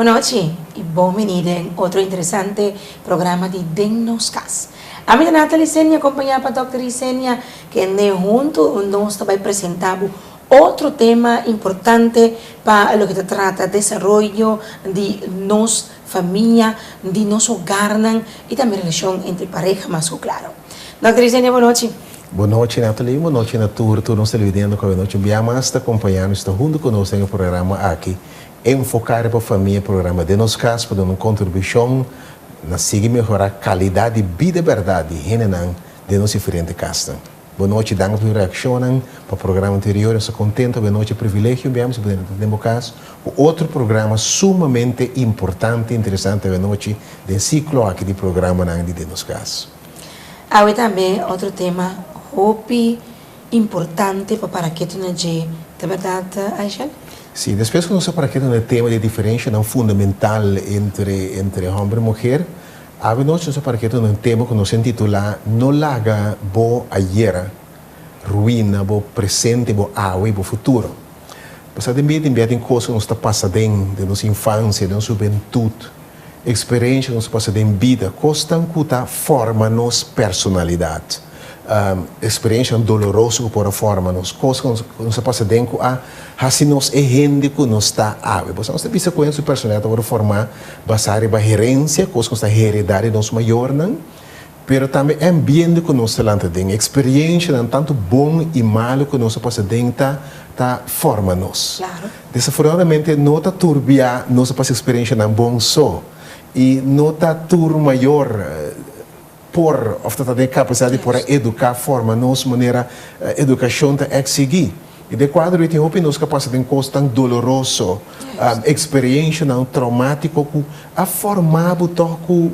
Bon nochi y bon bini den otro interesante programa di Den Nos Cas. Ami ta Nathalie Senia acompaña pa Dòkter Isenia kende hunto nos ta bay presenta bo otro tema importante pa loke ta trata desaroyo di nos famia, di nos hogarnan y tambe relacion entre pareha mas cu claro. Dòkter Isenia bon nochi. Bon nochi Nathalie, bon nochi na tur tur nos televidente cu awenochi un bia mas ta acompaña nos ta hunto cu nos den e programa aki. Enfoká riba famia programa Den Nos Kas pa duna un kontribushon na sigui mehorá kalidat di bida bèrdat di hendenan den nos diferente kasnan. Bo nochi, danki pa bo reakshonnan pa programa anterior. Nos ta kontentu awe nochi privilegio biami si por den bo kas ku otro programa sumamente importante i interesante awe nochi den siklo aki di programanan di Den Nos Kas. Awe tambe otro tema hopi Importante pa para ketu na dje, ta berdad, Aishel? Sí, despues ku nos a para ketu na e tema di e diferenshanan fundamental entre entre hòmber i muher, awe nochi nos a para ketu na un tema ku nos a intitulá No laga bo ayera ruina bo presente, bo awe i bo futuro. Pasá den bida tin bia tin kos ku nos ta pasa den, den nos infansia, den nos hubentut, Eksperensia nos pasa den bida, kosnan ku ta forma nos personalidat. Eksperensianan doloroso ku por a forma nos, kos ku nos a pasa den ku a hasi nos e hende ku nos ta awe. Pasobra nos ta bisa ku hende su personalidat ta wòrdu formá basá riba herensia, kos ku nos ta heredá di nos mayornan, pero tambe e ambiente ku nos ta lanta den, eksperensianan tantu bon i malu ku nos a pasa den ta ta forma nos. Desafortunadamente no ta tur bia nos a pasa experiencianan bon so y no ta tur mayor por of ta tin e capacidad di por a educa, forma nos manera educacion ta exigi. Y den cuadro ey tin hopi nos cu a pasa den cos tan doloroso, experiencianan traumatico cu a forma bo toch cu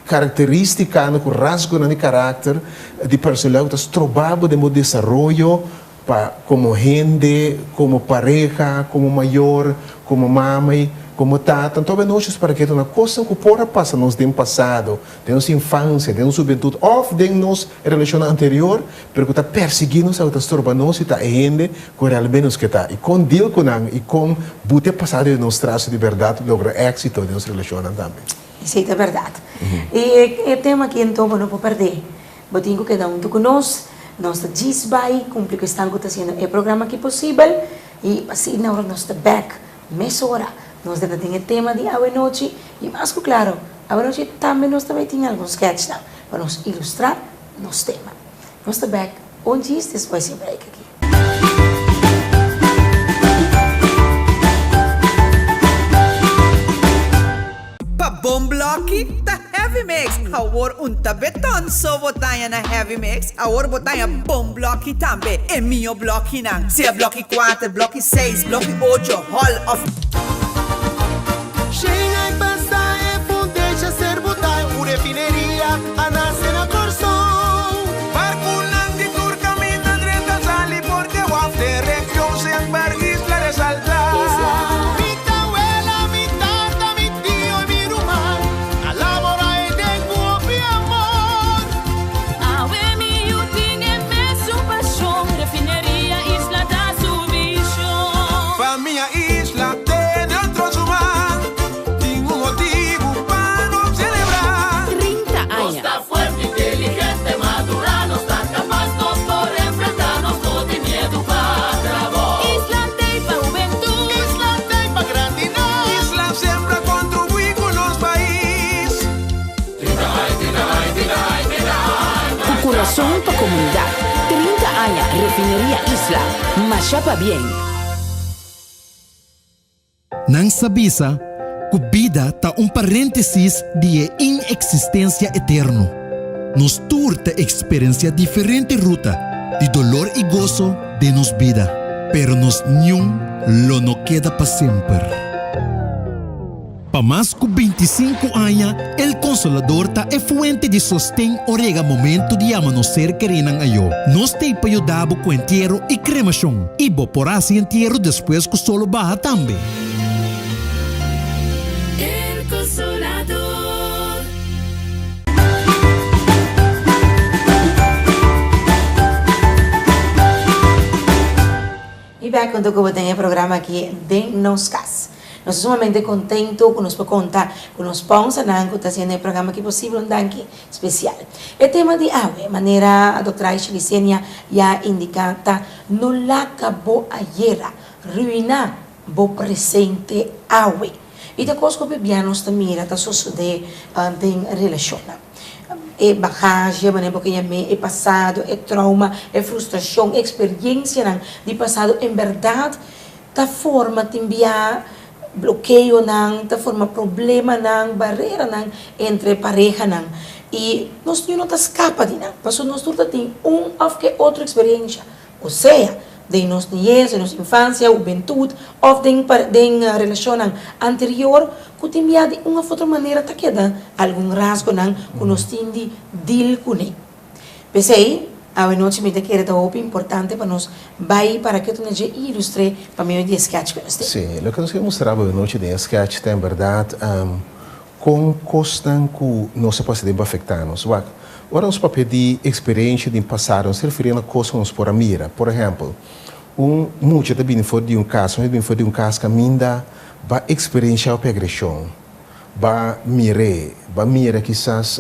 caracteristicanan, cu rasgonan di caracter, di personalidad cu ta stroba bo den bo desaroyo Pa komo hende, komo pareha, komo mayor, komo mama i komo tata. Anto awe nos para ke ta una kosnan ku por a pasa nos den pasado, den nos infansia, den nos hubentut òf den nos relashonnan anterior, pero ku ta persiguí nos awe ta stroba nos i ta e hende ku realmente nos ke ta. I kon deal ku nan i kon buta e pasado di nos tras di bèrdat logra éksito den nos relashonnan tambe. Esei ta bèrdat. I e tema aki anto bo no por pèrdè. Bo tin ku keda huntu ku nos. Nos ta djis bai kumpli ku esnan ku ta hasiendo e programa aki posibel i asina ora nos ta bèk mesora. Nos debe tin e tema di awenochi i mas ku klaro awenochi tambe nos ta bai tin algun skèchnan pa nos ilustrá nos tema. Nos ta bèk un djis despues di e break aki. Pa bon blòki ta Heavy Mix! Awor un ta beton so bo taña na Heavy Mix, awor bo taña bon blòki tambe, e mihó blòkinan, sea blòki kuater, blòki seis, blòki ocho, hòl òf. Shen ai pasa e fundeshi a ser botá, un refineria a nase na Kòrsou. Barkunan di tur kaminda drenta sali porque waf den region semper isla resaltá. Mi tawela, mi tata, mi tio i mi ruman a labora ei den ku hopi amor. Awe mi yu tin e mesun pashon, Refineria Isla ta su vishon. Famia Isla tene otro su man, tin un motibu pa nos selebrá. 30 aña. Nos ta fuerte, inteligente, madurá, nos ta kapas, nos por enfrentá, nos no tin miedu pa trabou. Isla t'ei pa hubentut. Isla t'ei pa grandinan. Isla sempre a kontribuí ku nos pais. Ku kurason pa komunidat. 30 aña Refineria Isla. Masha pabien. Nan sa bisa ku bida ta un paréntesis di e ineksistensia eterno. Nos tur ta eksperensiá diferente ruta di dolor i goso den nos bida, pero nos niun lo no keda pa semper. Pa mas ku bintisinku aña, El Consolador ta e fuente di sosten ora yega momento di yama nos ser kerinan ayó. Nos t'ei pa yuda bo ku entiero i kremashon, i bo por hasi entiero despues ku solo baha tambe. El Consolador. I bek hunto ku bo den e programa aki Den Nos Kas. Nos ta sumamente contento cu nos por conta cu nos sponsornan cu ta haciendo e programa aki posibel. Un danki special. E tema di awe, manera Dòkter Aisha Licenia ya a indica, ta No laga bo ayera ruina bo presente awe. Y ta cos cu bibia nos ta mira ta sosode den relacionnan. E bagaje, manera bo ke yam'é, e pasado, e trauma, e frustracion, e experiencianan di pasado en berdad ta forma tin bia blokeonan, ta forma problemanan, bareranan entre parehanan. I nos niun no ta skapa di nan, pasobra nos tur ta tin un òf ke otro eksperensia, osea, den nos niñes, den nos infansia, hubentut, òf den den relashonnan anterior ku tin bia di un òf otro manera ta keda algun rasgonan ku nos tin di dil kuné. P'esei, awe nochi mi ta kere ta hopi importante pa nos bai para ke tuna dje i ilustr'é pa medio di e sketch ku nos tin. Sí, loke nos ke mustra bo awe nochi den e sketch ta en bèrdat kon kosnan ku nos a pasa den por afektá nos. Wak, ora nos papia di eksperensha di pasado nos ta referí na kos ku nos por a mira. Por ehèmpel, un mucha ta bini for di un kas, un hende ta bini for di un kas kaminda bo a eksperenshá hopi agreshon, bo a mir'é, bo a mira kisas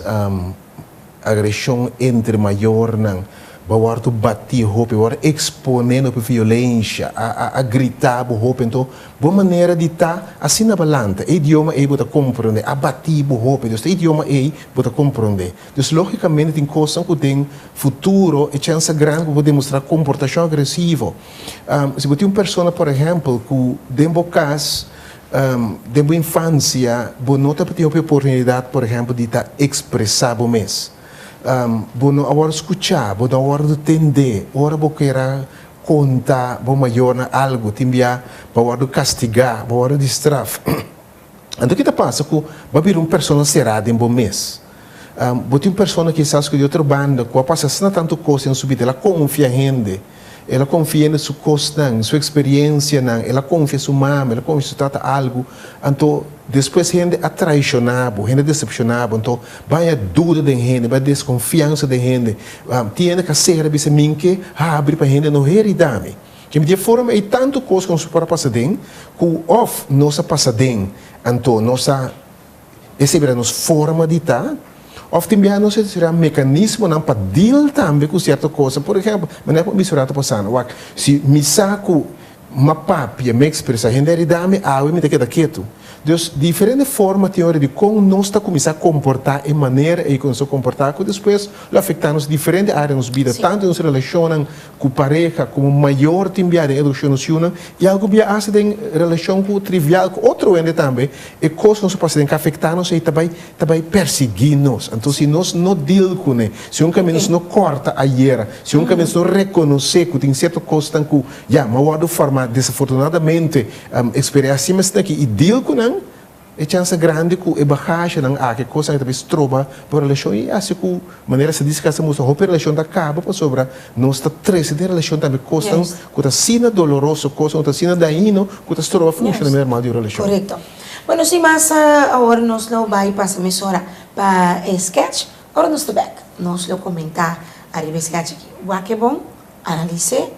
Agreshon entre mayornan, bo a wòrdu batí hopi, bo a wòrdu eksponé na hopi violensha, a a a gritá bo hopi, anto bo manera di ta asina bo a lanta, e idioma ei bo ta komprondé, a batí bo hopi, dus e idioma ei bo ta komprondé. Dus lógikamente tin kosnan ku den futuro e chèns ta grandi ku bo por demostrá komportashon agresivo. Si bo tin un persona por ehèmpel ku den bo kas Den bo infansia bo no tabatin hopi oportunidat, por ehèmpel, di ta ekspresá bo mes. Bo no a wòrdu skuchá, bo no a wòrdu tendé. Ora bo kier a konta bo mayornan algu, tin bia bo a wòrdu kastigá, bo a wòrdu di straf. Anto ki ta pasa ku bo a bira un persona será den bo mes. Bo tin un persona kisas ku di otro banda ku a pasa asina tantu kos den su bida, el a konfia hende. El a konfia na su kosnan, su eksperensianan, el a konfia su mama, el a konfia su tata algu. Anto, despues hende a traishoná bo, hende a desepshoná bo. Anto, bai a duda den hende, bai a deskonfiansa den hende. Tin hende ku a sera bisa, Mi ke habri pa hende no heridá mi. Kende di e forma ei tantu kos ku nos por a pasa den, ku òf nos a pasa den, anto nos a. Esei bira nos forma di ta? Òf tin biaha nos ta sera mekanismonan pa deal tambe ku sierto kosa? Por ehèmpel, manera ku mi bisa rato pasá, wak, si mi sa ku m'a papia, m'a ekspresá, hende a rida mi, awe mi ta keda ketu. Dus, diferente forma tin ora di kon nos ta kuminsá komportá e manera ei ku nos ta komportá ku despues lo afektá nos diferente área di nos bida, tantu den nos relashonnan ku pareha, komo mayor tin bia den edukashon nos yunan i algu bia asta den relashon ku trivial ku otro hende tambe, e kos nos a pasa den ka afektá nos ei ta bai ta bai persiguí nos. Anto si nos no deal kuné, si un kaminda nos no kòrta ayera, si un kaminda nos no rekonosé ku tin sierto kosnan ku ya m'a wòrdu formá desafortunadamente eksperia asina mester aki i deal ku nan, E chansa grandi ku e bagashenan aki, e kosnan aki ta bin stroba bo relashon i hasi ku manera stadistika sa mustra hopi relashon ta kaba pasobra nos ta trese den relashon tambe kosnan ku ta asina doloroso, kosnan ku ta asina dañino ku ta stroba funshonamentu normal di un relashon. Korekto. Bueno, sin mas awor nos lo bai pasa mesora pa e sketch. Ora nos ta bek nos lo komentá ariba e sketch aki. Wak e bon, analis'é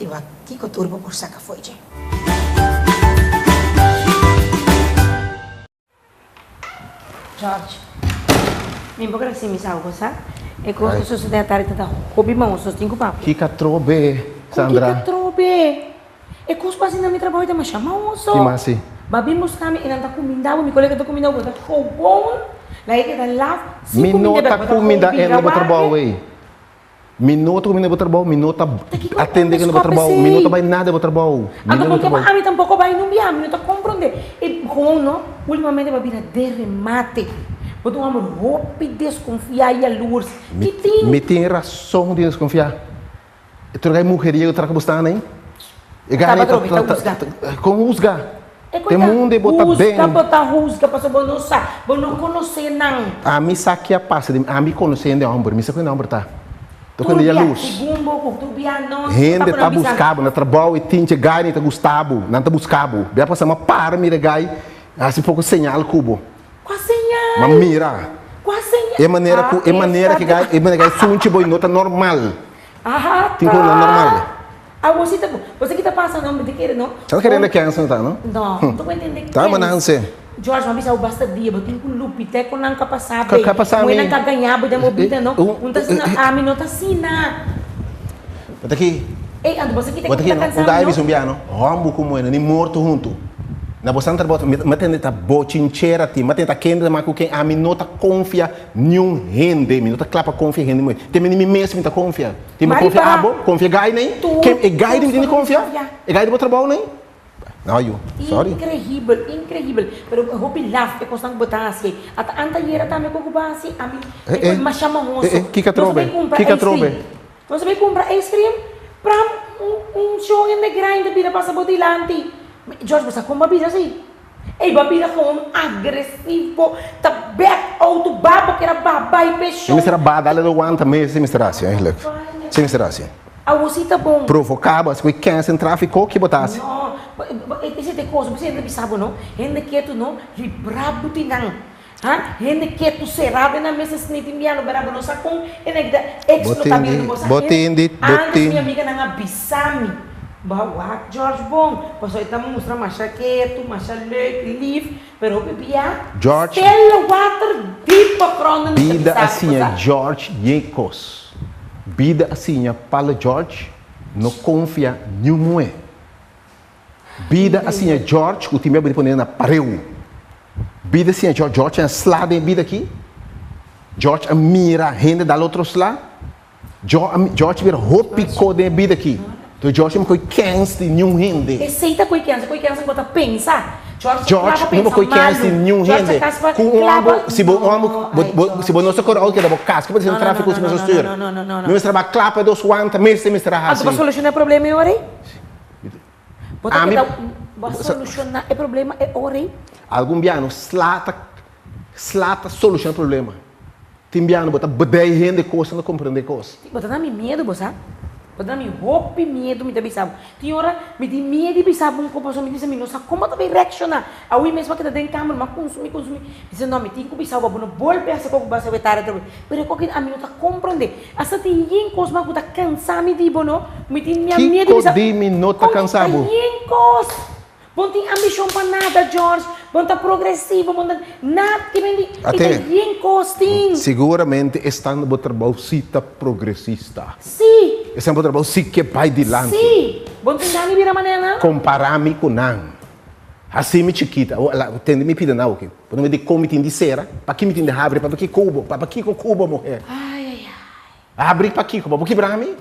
I wak kiko tur bo por saka fo'i dje. George, mi por kere si mi sa bo sa. E kos ku sosodé atardi ta ta hopi maos, nos tin ku papia. Kiko atrobe, Sandra? Kon kiko atrobe? E kos ku hasi na mi trabou ta masha maoso. Ki mas si? Ba bin buska mi i nan ta kuminda bo, mi kolega ta kuminda bo, bo ta gewoon laga e keda laf sin Mi no kuminda ta bek, bo ta kuminda gewoon e bira na bo trabou wak. ei. Mi no ta kuminda bo trabou, mi no ta atende ku bo trabou, mi no ta bai nada bo trabou. Anto kon ke pa ami tampoko bai nun biaha, mi no ta komprondé. E gewoon no, ultimamente bo a bira de remate. Bo ta un hòmber hopi deskonfiá i yalurs. Ki tin? Mi tin rason di deskonfiá. E tur e mujeriego tra ku bo sta anei. E gana Tabata robi ta husga. Kon husga? E Te munde bo ta den. Husga bo ta husga pasobra bo no sa, bo no konosé nan. Ami sa ke a pasa den mi, ami konosé hende hòmber, mi sa ku hende hòmber ta. Ta ku hende yalurs. Segun bo ku tur bia no Hende ta buska bo na trabou e tinche gai ni ta gusta bo, nan ta buska bo. Bia pasa mi a para mira e gai hasi poko señal ku bo. Kua señal? Ma mira. Kua señal? E manera ku e manera ku e gai e manera gai sunchi bo no ta normal. Aha Tin ku no normal. Awor si ta bon. Bo sa ki ta pasa no? Mi ta kere no. Sa ta kere kens no ta no? No, mi ta por entende kens. Ta mananse. George, mi a bisa bo basta dia, bo tin ku lupita kon nan ka pasa be. Ka pasa mi. Nan ka gaña bo den bo bida no. Un ta asina, ami no ta asina. Bo ta ki. Ey, anto bo sa kita ku ta kansa mi no? Un guy bisa un biaha no, hombu ku muhé no ni morto huntu. Na bo santa bo, mi ta tende ta bochinchera ti, mi ta tende ta kende ta mas ku ken, ami no ta konfia niun hende, mi no ta kla pa konfia hende muhé. Te mi ni mi mes mi ta konfia. Ti mi konfia abo, konfia guy nei, ken e guy di mi tin di konfia? E guy di bo trabou nei? No yu, sorry. Increíbel, increíbel. Pero hopi laf e kosnan ku bo ta hasi. Ata antayera tambe ku bo hasi, ami e kos masha mahoso. Eh, eh, kiko atrobe? Kiko atrobe? Nos a bai kumpra ice cream, pram un un shon hende grandi ta bira pasa bo dilanti. George, bo sa kon bo a bira si? Ey, bo a bira gewoon agresivo, ta bek auto ba, bo kier a ba bai p'e Mi shon. mester a ba dale lo wanta mes, si mester hasi eigenlijk. Si mester hasi. Awor si ta bon. Provoká bo, hasi ku e kens den tráfiko, ki bo ta hasi? No, esei ta e kos, bo siempre ta bisa bo no, hende ketu no, libra bo di nan. Ha? Hende ketu será den nan mesa snit tin biano bera bo no sa kon e nan kita explota biano bo sa Bo tin di, bo Antes tin. mi amiganan a bisa mi, bo a wak George bon, pasobra e ta mustra masha ketu, masha leuk, lief, pero hopi bia George. stella water diepe gronden ta Bida bisa a mi, bo siña sa. George Jacos. Bida a siña Palo George no konfia niun muhé. Bida a siña George ku tin miedu di pone na pareu. Bida a siña George, George a sla den e bida aki. George a mira hende dal otro sla. George a mira hopi ko den e bida aki. Entonces George no koe kens di niun hende. Esei ta koe kens, koe kens ku bo ta pensa. George no koe kens di niun hende. Ku un homber, si bo un homber, si bo no sa kore auto keda bo kas, ke bo ta hasi den trafiko si bo no sa stuur? Mi mester a ba klapa e dos wanta mes e mester a hasi. Anto bo soluciona e problema e ora ei? Bo ta keda bo a solushoná e problema e ora ei? Algun biaha no sla ta sla ta solushoná problema. Tin biaha no bo ta bedei hende kos nan ta komprendé kos. Bo ta da mi miedu bo sa. Bo ta da mi hopi miedu mi ta bisa bo. Tin ora mi tin miedu di bisa bo un kos pasobra mi ta bisa mi no sa kon bo ta bay reakshoná. Awe mes bo a keda den kamer mi a kunsumí kunsumí. Mi bisa no mi tin ku bisa bo bo no bolbe hasi kos ku bo a hasi awe tardi atrobe. Pero e koki ami no ta komprendé. Asta tin yen kos mas ku ta kansa mi di bo no. Mi tin mi a miedu Kiko bisa. di mi no ta Kon kansa ta bo? yen kos. Bo no tin ambishon pa nada George. Bo no ta progresivo. Bo no ta nada. Ki men di i ta Ate, yen kos tin. siguramente esnan na bo trabou si ta progresista. Si. Esnan na bo trabou si ke bai dilanti. Si. Bo no tin gana di bira manera nan? Kompara mi ku nan. Hasi mi chikita. Awor, la, tende mi pida nan oke. Bo no mester di kon mi tin di sera, paki mi tin di habri, pa kiko bo, pa kiko ku bo muher? Ai, ai, ai. Habri pakiko, pa bo kibra mi?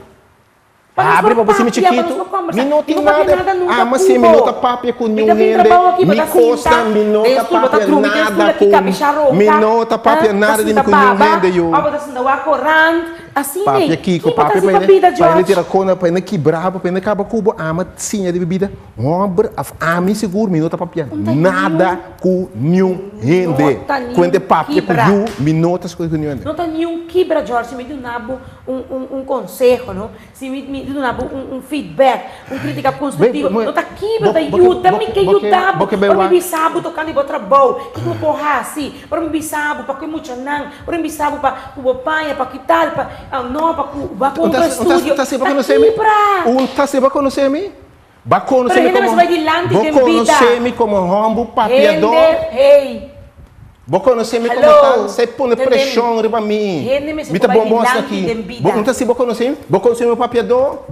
Pa nos Habri por pa bo si mi papia, pa nos chikitu? por kombersa. Mi no Mi tin no papia nada, nada nunka ama ku si mi no bo. ta papia ku Mi niun ta bin hende, trabou aki, bo mi ta kosnan sinta mi no den ta stul, bo ta papia drumi den stul nada aki, ku, kabesha mi roka, no ta ah, papia ta nada di mi sinta ku niun baba, hende yu. òf bo ta sinta wak korant, asina ei. Papia kiko, Ki bo ta papia hasi pa pa hende, bida, pa hende George? tira kona, pa hende kibra bo, pa hende kaba ku bo, ama siña di bida. Homber af ami sigur mi no ta papia nada ku niun hende. Ku hende papia ku yu mi no ta skucha ku niun hende. No ta niun kibra George si mi duna bo un un un konseho no si mi mi duna bo un un feedback un kritika konstruktivo no ta kibra ta yuda mi ke yuda bo ora mi bisa bo tokante bo trabou kiko bo por hasi ora mi bisa bo pa ku e muchanan ora mi bisa bo pa ku bo paña pa ki tal pa no pa ku bo a kumpra estudio ta kibra. Un ta si bo konosé mi? Ba konosé Pero mi hende komo mester bai dilanti Bo den bida. konosé mi komo hòmber papiadó. Hende, hey. Bo konosé mi komo Hallo. tal, sa e pone Tende mi. preshon riba mi. Hende mester Mi por ta bai bon bon dilanti asina aki. den bida. Bo un ta si bo konosé mi? Bo konosé mi papiadó?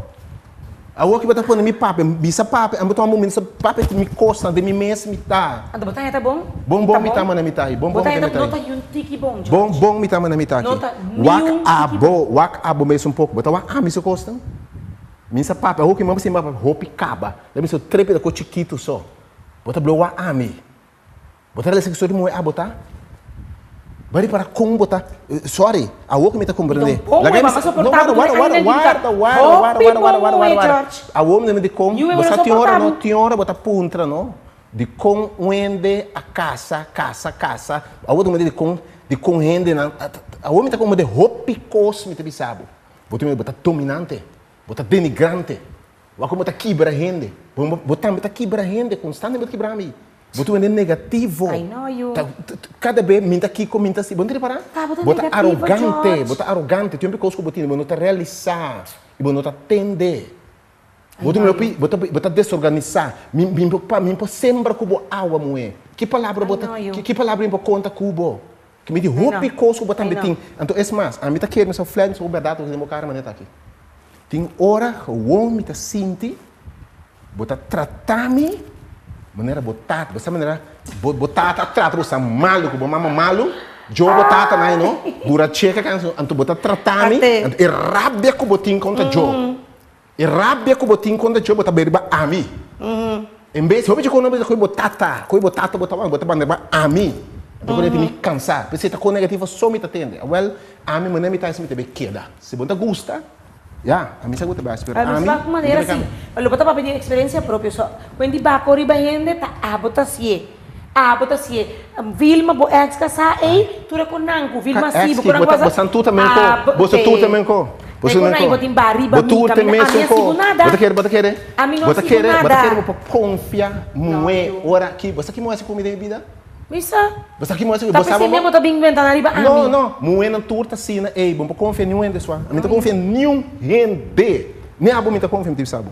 Awor ki bo ta pone mi papia, bisa papia, ami bo tuma momento sa papia ku mi kosnan den mi mes mi ta. Anto bo ta haña ta bon? Bon bon Ta mi ta bon? manda mi ta ahi. Bon Bo bon ta mi haña ta ta, no manda ta mi yun tiki bon, George. Bon bon mi ta manda mi ta No aki. ta Wak niun tiki abo, bon. wak abo mes un poko. Bo ta wak ami su kosnan? Mi sa papia hopi mama si mama hopi kaba la mi so trepi ta ko chikitu so bo ta blowa ami bo ta realisa ki sorti muhe abo ta bo a ripara kon bo ta sorry awor ku mi ta komprende laga mi sa no warda warda warda warda warda warda warda warda warda warda awor mi ta di kon bo sa tin ora no tin ora bo ta puntra no di kon wende a kasa kasa kasa awor ta di kon di kon hendenan awor mi ta komprende hopi kos mi ta bisa bo. Bo ta mira bo ta dominante, bo ta denigrante, wak bo ta kibra hende, bo bo tambe ta kibra hende, konstante bo ta kibra mi, bo ta un hende negativo, I know you. ta kada be mi ta kiko mi ta si, bo no ta ripará? Ta, bo ta Bo ta negativo, arogante, George. bo ta arogante, tin hopi kos ku bo tene bo no ta realisá i bo no ta tende. Bo ta hopi, bo ta bo ta desorganisá. Mi mi por pa mi por sembra ku bo awa muhé. Ki palabra bo ta ki palabra mi por konta ku bo? Ki mi di hopi kos ku bo tambe tin. Anto es mas, ami ta kere mi sa flèt mi sa ku bèrdat loke den bo kara manera ta aki. Tin ora gewoon mi ta sinti bo ta trata mi manera bo tata, bo sa manera bo bo tata a trata bo sa malu ku bo mama malu, djo bo tata nan no, burache ka kansa anto bo ta trata mi, anto e rabia ku bo tin kontra djo. E rabia ku bo tin kontra djo bo ta bay riba ami. En bes hopi dje kono koe bo tata, koe bo tata bo ta bo ta banda riba ami. Anto kono tin mi kansa. P'esei ta kon negativo so mi ta tende. Awel, ami manera mi ta hasi mi ta bay keda. Si bo no ta gusta, ya, ami sa ku ta bay hasi pero ami, mi ta manera si, lo bo ta papia di eksperensia propio so. Wen di bako riba hende ta abo ta hasié. Abo ta hasié. Vilma bo ex kasá ei, tur e konan ku Vilma hasi bo konan ku pasa. Bosan tur ta men ko. Boso tur ta men ko. Boso men ko. Bo tin ba riba mi kaminda. Ami a sigu nada. Bo ta kere, bo ta kere. Ami no a sigu nada. Bo ta kere bo por konfia muhé ora ki. Bo sa ki muhé hasi ku mi den mi bida? Mi sa. Bo sa ki muhé hasi ku mi? Ta p'esei mi bo ta bin bentana riba ami. No, no. Muhénan tur ta asina. Ey, bo no por konfia niun hende sua. Ami no ta konfia niun hende. Ni abo mi ta konfia, mi ta bisa bo.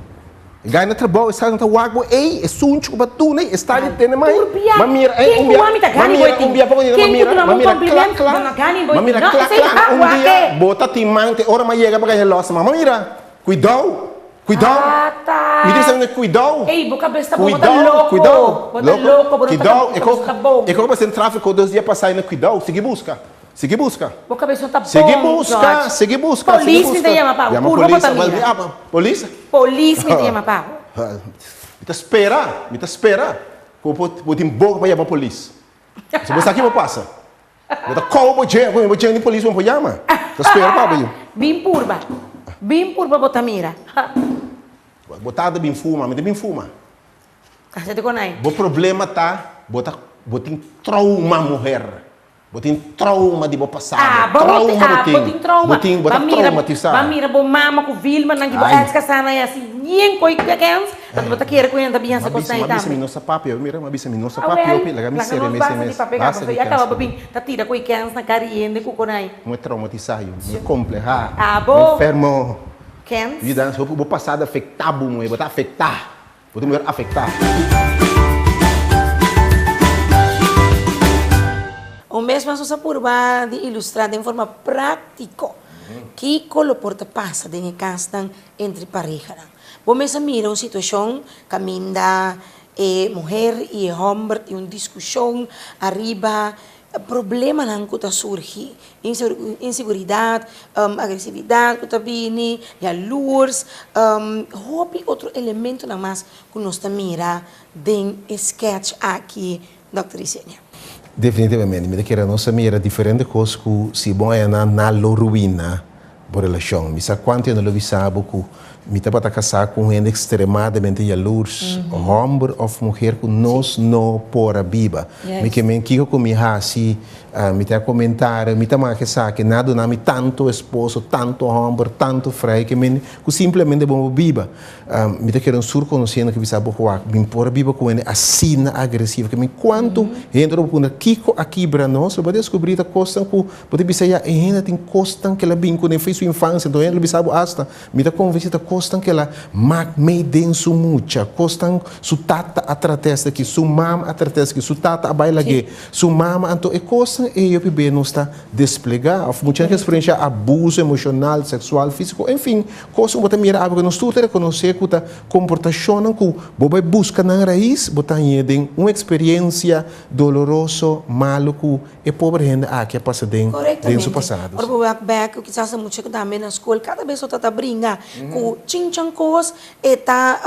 E gai na trabou, e sa ta wak bo, ey, e sunchi ku bo a duna, e sta di tene mai. Ma mira, ey, un bia, ma mira, un bia poko di, ma mira, ma mira kla kla, ma mira kla kla, un dia bo ta tin man te ora ma yega pa kai los, ma mira, kuidou, kuidou, mi ta bisa kuidou, kuidou, kuidou, loko, kuidou, e ko, e ko pa sen trafiko dos dia pasai na kuidou, sigui buska. Sigui buska. Bo cabeza no ta bon, Sigui buska, sigui buska, sigui Polis mi ta yama pa bo. Yama Purba bo polis, ta mira. ah, polis? Polis mi ta yama pa bo. Mi ta spera, mi ta spera ku bo bo tin boka pa yama polis. Si bo sa ki bo pasa. Bo ta kou bo dje, bo dje ni polis bo por yama. Ta spera pa bo yu. Bin purba. Bin purba bo ta mira. Bo tata bin fuma, mi ta bin fuma. Kasa te konai. Bo problema ta, bo ta, bo tin trauma muher. Bo tin trauma di bo pasado. Ah, bo trauma tin, bo ah, tin. bo tin trauma. Bo tin, bo ta Ba mira, traumatisa. ba mira bo mama ku Vilma nan ki bo Ai. ex kasá nan asi yen koi kens, anto bo ta kere ku hende ta biensa Ma kos bisa, nan ma bisa tambe. mi no sa papia, mira, ma bisa mi no sa Ah, papia wel, hopi, laga mi laga sere nos mes basta di mes. papia kaba, Basta pasobra di ya kens kaba bo pa bin ta tira koi kens na kara di hende ku konai. Mu traumatisa yu, mu kompleha, Ah, mu bo. enfermo. Kens. Vida, bo pasado afekta bo, muhe, bo ta afekta. Bo ta muher afektá. Un bes mas nos a purba di ilustrá den forma práktiko kiko lo por ta pasa den e kasnan entre parehanan. Bo mes a mira un situashon kaminda e muher i e hòmber tin un diskushon ariba Problemanan ku ta surgi, inseguridat, agresividat ku ta bini, yalurs, hopi otro elementonan mas ku nos ta mira den e sketch aki, Dòkter Isenia. Definitivamente, mi ta kere nos a mira diferente kos ku si bo haña nan, nan lo ruina bo relashon. Mi sa kuantu hende lo bisa bo ku mi tabata kasá ku un hende ekstremadamente yalurs, hòmber òf muher ku nos no por a biba. Mi ke men kiko ku mi hasi, mi ta komentario, mi ta maka esaki, nan a duna mi tantu esposo, tantu hòmber, tantu frei, ke men ku simplemente bo no por biba. Mi ta kere un sur konosiendo ke bisa bo wak, mi por a biba ku hende asina agresivo, ke men kuantu hende lo por puntra kiko a kibra nos, lo bo a deskubrí ta kosnan ku Bo ta bisa, Ya, e hende tin kosnan ku el a bin kuné for su infansia. Anto hende lo bisa bo asta, Mi ta konvensí ta kosnan ku el a mak mei den su mucha, kosnan su tata a trat'é esaki, su mama a trat'é esaki, su tata a bai lag'é, su mama. Anto e kosnan ei hopi be nos ta desplegá. Òf muchanan ke eksperenshá abuso emoshonal, seksual, físiko, enfin, kosnan ku bo ta mira awe ku nos tur ta rekonosé ku ta komportashonnan ku bo bai buska nan rais, bo ta hañ'é den un eksperensia doloroso, malu ku E pober hende aki a pasa den den su pasado. Ora bo wak bek ku kisas e mucha ku tambe na skol kada bes lo ta ta bringa ku chinchan kos e ta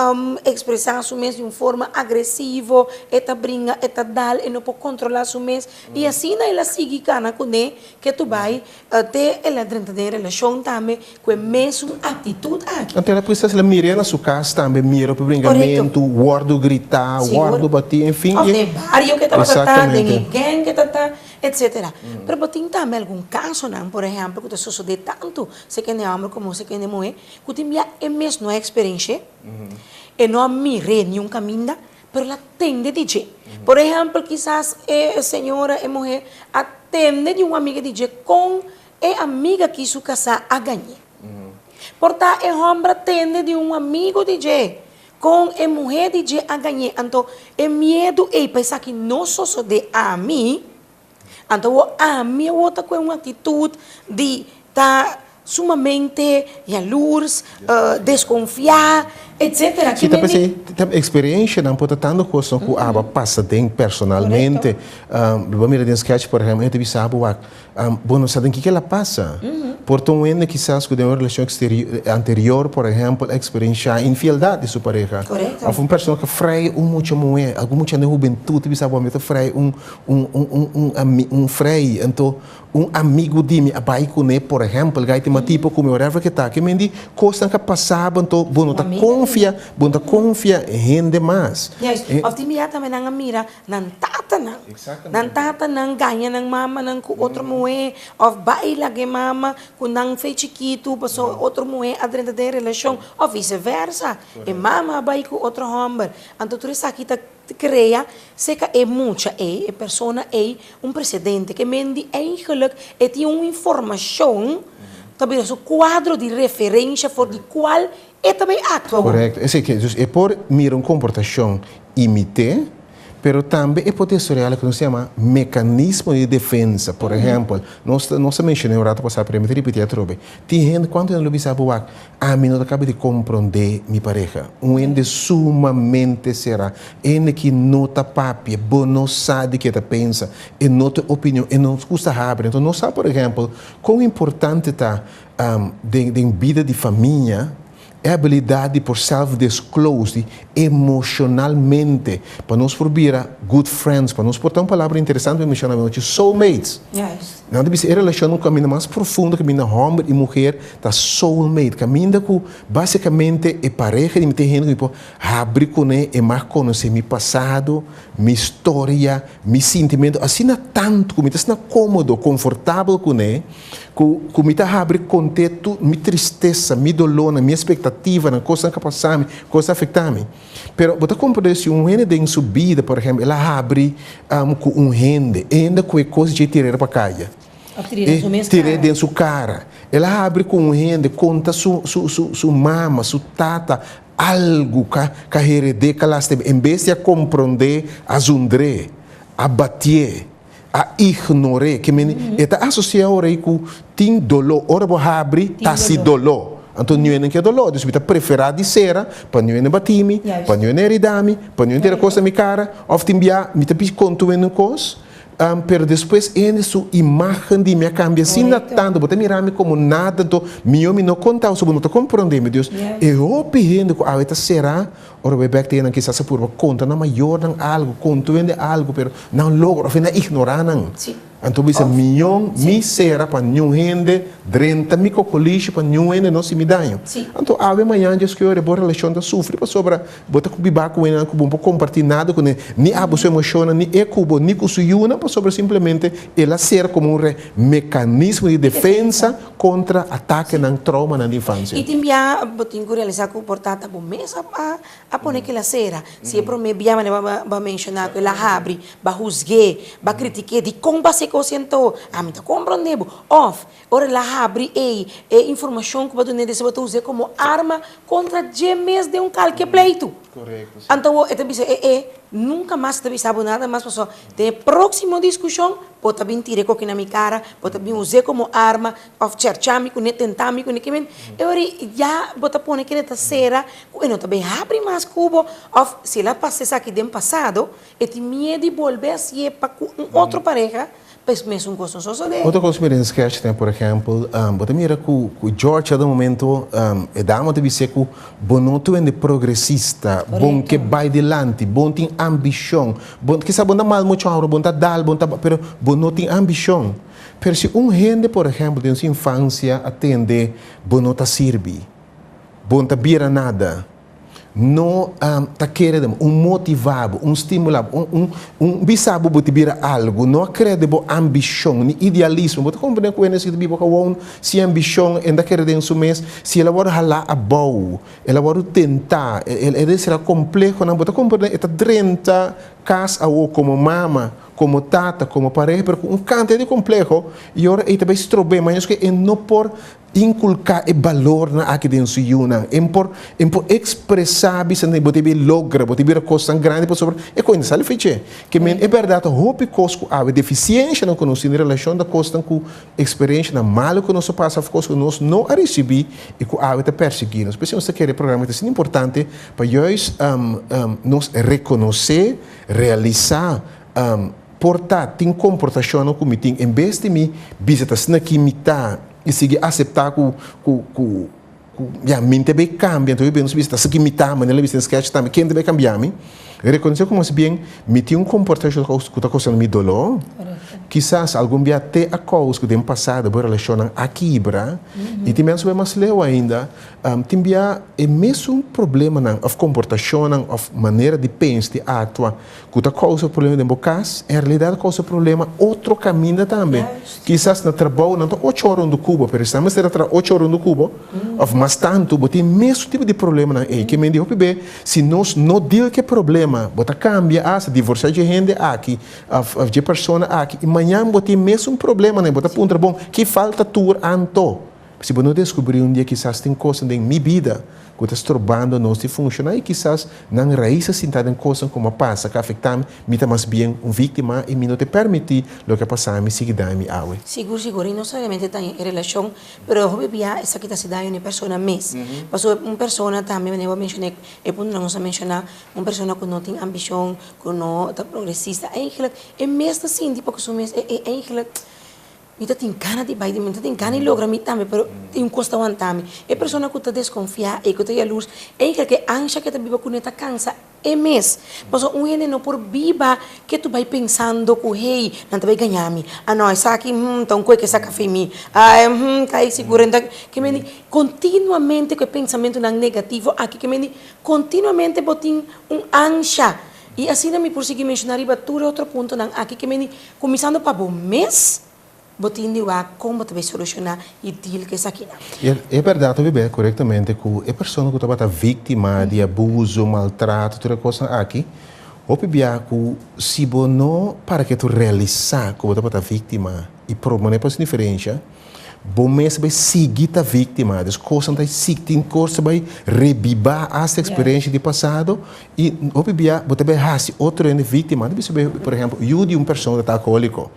ekspresá su mes di un forma agresivo e ta bringa e ta dal e no por kontrolá su mes i asina el a sigui kana kuné ke tu bai te el a drenta den relashon tambe ku e mesun aktitut aki. Anto el a puesta el a mira na su kas tambe mira pa bringamentu wòrdu gritá wòrdu batí enfin Òf den e bario ke tabata ta den e gang ke ta ta etsetera. Pero bo tin tambe algun kasonan por ehèmpel ku ta sosodé tantu seken den hòmber komo seken den muhé ku tin bia e mes no a eksperensh'é e no a mir'é niun kaminda pero el a tende di dje. Por ehèmpel kisas e señora e muhé a tende di un amiga di dje kon E amiga ki su kasá a gañ'é. Por ta e hòmber a tende di un amigu di dje kon e muhé di dje a gañ'é. Anto e miedu ei pa esaki no sosodé ami, anto awor ami awor ta ku e un aktitut di ta sumamente yalurs, deskonfiá, etcetera. Si ta p'esei ta eksperenshanan por ta tantu kosnan ku abo a pasa den personalmente. Lo bo mira den sketch por ehèmpel, hende ta bisa bo wak, Bo no sa den kiko el a pasa. Por ta un hende kisas ku den un relashon anterior, por ehèmpel, a eksperenshá infieldat di su pareha. Òf un persona ku a frei un mucha muhé, algun mucha den hubentut ta bisa bo mi ta frei un un un un un frei, anto un amigu di mi a bai kuné, por ehèmpel, gai tin matipo ku mi, whatever ke ta. Ke men di kosnan ku a pasa bo, anto bo no ta konfia, bo no ta konfia hende mas. Juist. Òf tin bia tambe nan a mira Nan tatanan. Nan tatanan gaña nan mamanan ku otro muhé òf bai laga e mama ku nan fe chikitu pasobra otro muhé a drenta den e relashon òf viseversa, e mama a bai ku otro hòmber. Anto tur esaki ta krea serka e mucha ei, e persona ei, un presedente ke men di eigenlik e tin un informashon ta bira su kuadro di referensha for di kual e ta bai aktua. Korekto. Esei ke, dus e por mira un komportashon imit'é, pero tambe e por desaroyá loke nos ta yama mekanismo di defensa. Por ehèmpel, nos ta nos a menshoná un rato pasá, pero mi ta ripití atrobe. Tin hende, kuantu hende lo bisa bo wak, ami no ta kaba di komprondé mi pareha. Un hende sumamente será, hende ki no ta papia, bo no sa di ke e ta pensa, e no tin opinion, e no gusta habri. Anto nos sa, por ehèmpel, kon importante ta den den bida di famia, E abilidat di por self-disclose, di emocionalmente, pa nos por bira good friends, pa nos por ta un palabra interesante pa menciona anochi, soulmates. Nan ta bisa e relacion un caminda mas profundo caminda homber y muher ta soulmate, caminda cu basicamente e pareha di mi tin hende cu mi por habri cune, e mag conoce mi pasado, mi storia, mi sintimento, asina tanto cu mi ta asina comodo, confortabel cune, Ku ku mi ta habri kont'é tur mi tristesa, mi dolónan, mi espektativanan, kosnan ku a pasa mi, kos a afektá mi. Pero bo ta komprendé si un hende den su bida, por ehèmpel, el a habri ku un hende, e hende ku e kos dje tir'é pa kaya. Òf tir'é den su mes kara. Tir'é den su kara. El a habri ku un hende, konta su su su su mama, su tata, algu ka ka hered'é, ka lastim'é. En bes di a komprondé, a zundr'é, a batié. A ignor'é. Ke mende e ta asosiá ora ei ku tin doló. Ora bo habri ta hasi doló. Anto niun hende ke doló. Dus mi ta preferá di sera pa niun hende batí mi, pa niun hende heridá mi, pa niun hende tira kos na mi kara. Òf tin bia mi ta pidi kontu hende un kos, pero despues hende su imágen di mi a kambia asina tantu. Bo ta mira mi komo nada, anto mihó mi no konta bo, bo no ta komprondé mi. Dus e hopi hende ku awe ta será Ora bo e bek te nan kisas a purba konta nan mayornan algu, konta hende algu, pero nan logra of nan ignorá nan. Anto bo bisa, Mion mi sera pa niun hende drenta mi kokolishi, pa niun hende no hasi mi daño. Anto awe mañan dje skeur e bo relashon ta sufri pasobra bo ta biba ku hendenan ku bo no por kompartí nada kuné, ni abo su emoshonnan, ni e ku bo, ni ku su yunan, pasobra simplemente el a sera komo un mekanismo di defensa Kontra atakenan, troumanan di infansia. I tin bia bo tin ku realisá ku por ta ta bo mes a pone kila sera. Si e promé bia manera bo a menshoná ku el a habri, bo a husg'é, bo a kritik'é, dikon bo a hasi e kos anto? Ami ta komprondé bo. Òf, ora el a habri ei, e informashon ku bo a dun'é dese bo ta us'é komo arma kontra dje mes den un kalke pleitu. Anto awor e ta bisa e e nunka mas e ta bisa bo nada mas pasobra den e próksimo diskushon bo ta bin tira e koki na mi kara, bo ta bin us'é komo arma òf chèrchá mi kuné, tentá mi kuné. Kimen e ora ei ya bo ta pone kende ta sera ku e no ta bin habri mas ku bo òf si el a pasa esaki den pasado e tin miedu di bolbe hasié pa ku un otro pareha. Pues mesun kos no sosodé. Otro kos mira den sketch ta, por ehèmpel, bo ta mira ku George a da momento e dama ta bis'é ku bo no ta wende progresista, bo no ke bai dilanti, bo no tin ambishon, bo kisa bo no ta mal muchu awor, bo no ta dal, bo no ta, pero bo no tin ambishon. Pero si un hende, por ehèmpel, den su infansia a tende bo no ta sirbi, bo no ta bira nada, No ta kere den bo, un motiva bo, un stimula bo, un un bisa bo bo ta bira algu. No a kere den bo ambishon ni idealismo. Bo ta komprende ku hende si ta biba kawon sin ambishon, e no ta kere den su mes. Si el a wòrdu halá abou, el a wòrdu tentá, el a sera komplehonan, bo ta komprende e ta drenta. kas awo komo mama, komo tata, komo pareha, pero ku un kantidat di kompleho, i ora ei ta bai strob'é, mañana esaki e no por inkulká e balornan aki den su yunan, e por e por ekspresá bisa bo debe logra, bo debe bira kosnan grandi pasobra e kos no sali feché. Ke men e bèrdat hopi kos ku awe defisienshanan ku nos tin den relashon ta kosnan ku Experiencianan malo cu nos a pasa of cos cu nos no a ricibi y cu awe ta persigui nos. P'esei nos ta kere e programa ta asina importante pa juist nos reconoce, realisa, por ta tin comportacionnan cu mi tin en bes di mi bisa ta asina ki mi ta y sigui acepta cu cu cu Ku ya mi ta bay cambia, anto nos bisa ta sigui mi ta, manera bisa den sketch tambe, ken ta bay cambia mi? Reconoce cu mas bien mi tin un comportacion cu ta causando mi dolor, kisas algun bia te a causa cu den pasado bo relacionnan a kibra, y tin bia nos bay mas leu ainda, tin bia e mesun problemanan of comportacionnan of manera di pensa, di actua Ku ta kousa problema den bo kas, en realidat ta kousa problema otro kaminda tambe. Kisas na trabou nan ta ocho ora huntu ku bo, pero esnan mester a traha ocho ora huntu ku bo òf mas tantu, bo tin mesun tipo di problemanan ei. Ke men di hopi be, si nos no deal ku e problema, bo ta kambia asta divorsiá dje hende aki òf dje persona aki i mañan bo tin mesun problemanan i bo ta puntra, bon, ki falta tur anto? Si bo no deskubrí un dia kisas tin kosnan den mi bida ku ta strobando nos di funshoná i kisas nan rais a sinta den kosnan ku a pasa ku a afektá mi, mi ta mas bien un víktima i mi no ta permití loke a pasá mi sigui daña mi awe. Sigur sigur, i no solamente daña e relashon, pero hopi bia esaki ta hasi daño na e persona mes. Pasobra un persona tambe, manera bo a menshoná, e puntonan ku nos a menshoná, un persona ku no tin ambishon, ku no ta progresista, eigenlijk e mes ta sinti pasobra su mes e eigenlijk Mi ta tin gana di bai, mi ta tin gana di logra mi tambe, pero tin un kos ta wanta mi. E persona ku ta deskonfiá ei, ku ta yalurs, ei kere ku e ansha ku e ta biba kuné ta kansa e mes. Pasobra un hende no por biba ke tu bai pensando ku hey, nan ta bai gaña mi. Ah no, esaki hmm ta un koe ke saka fi mi. Ah hmm ta ei sigur nan ta ke mende kontinuamente ku e pensamentunan negativo aki ke mende kontinuamente bo tin un ansha. I asina mi por sigui menshoná riba tur e otro puntonan aki ke mende Kuminsando pa bo mes, bo tin di wak kon bo ta bay solushoná i deal ku esakinan. E bèrdat ta bibé korektamente ku e persona ku tabata víktima di abuso, maltrato, tur e kosnan aki, hopi bia ku si bo no para ke tu realisá ku bo tabata víktima i proponé pa hasi diferensha, Bo mes ta bai sigui ta víktima. Dus kosnan ta sigui, tin kos ta bai rebibá asta eksperensia di pasado i hopi bia bo ta bai hasi otro hende víktima. Ta bisa por ehèmpel, yu di un persona ta alkohóliko.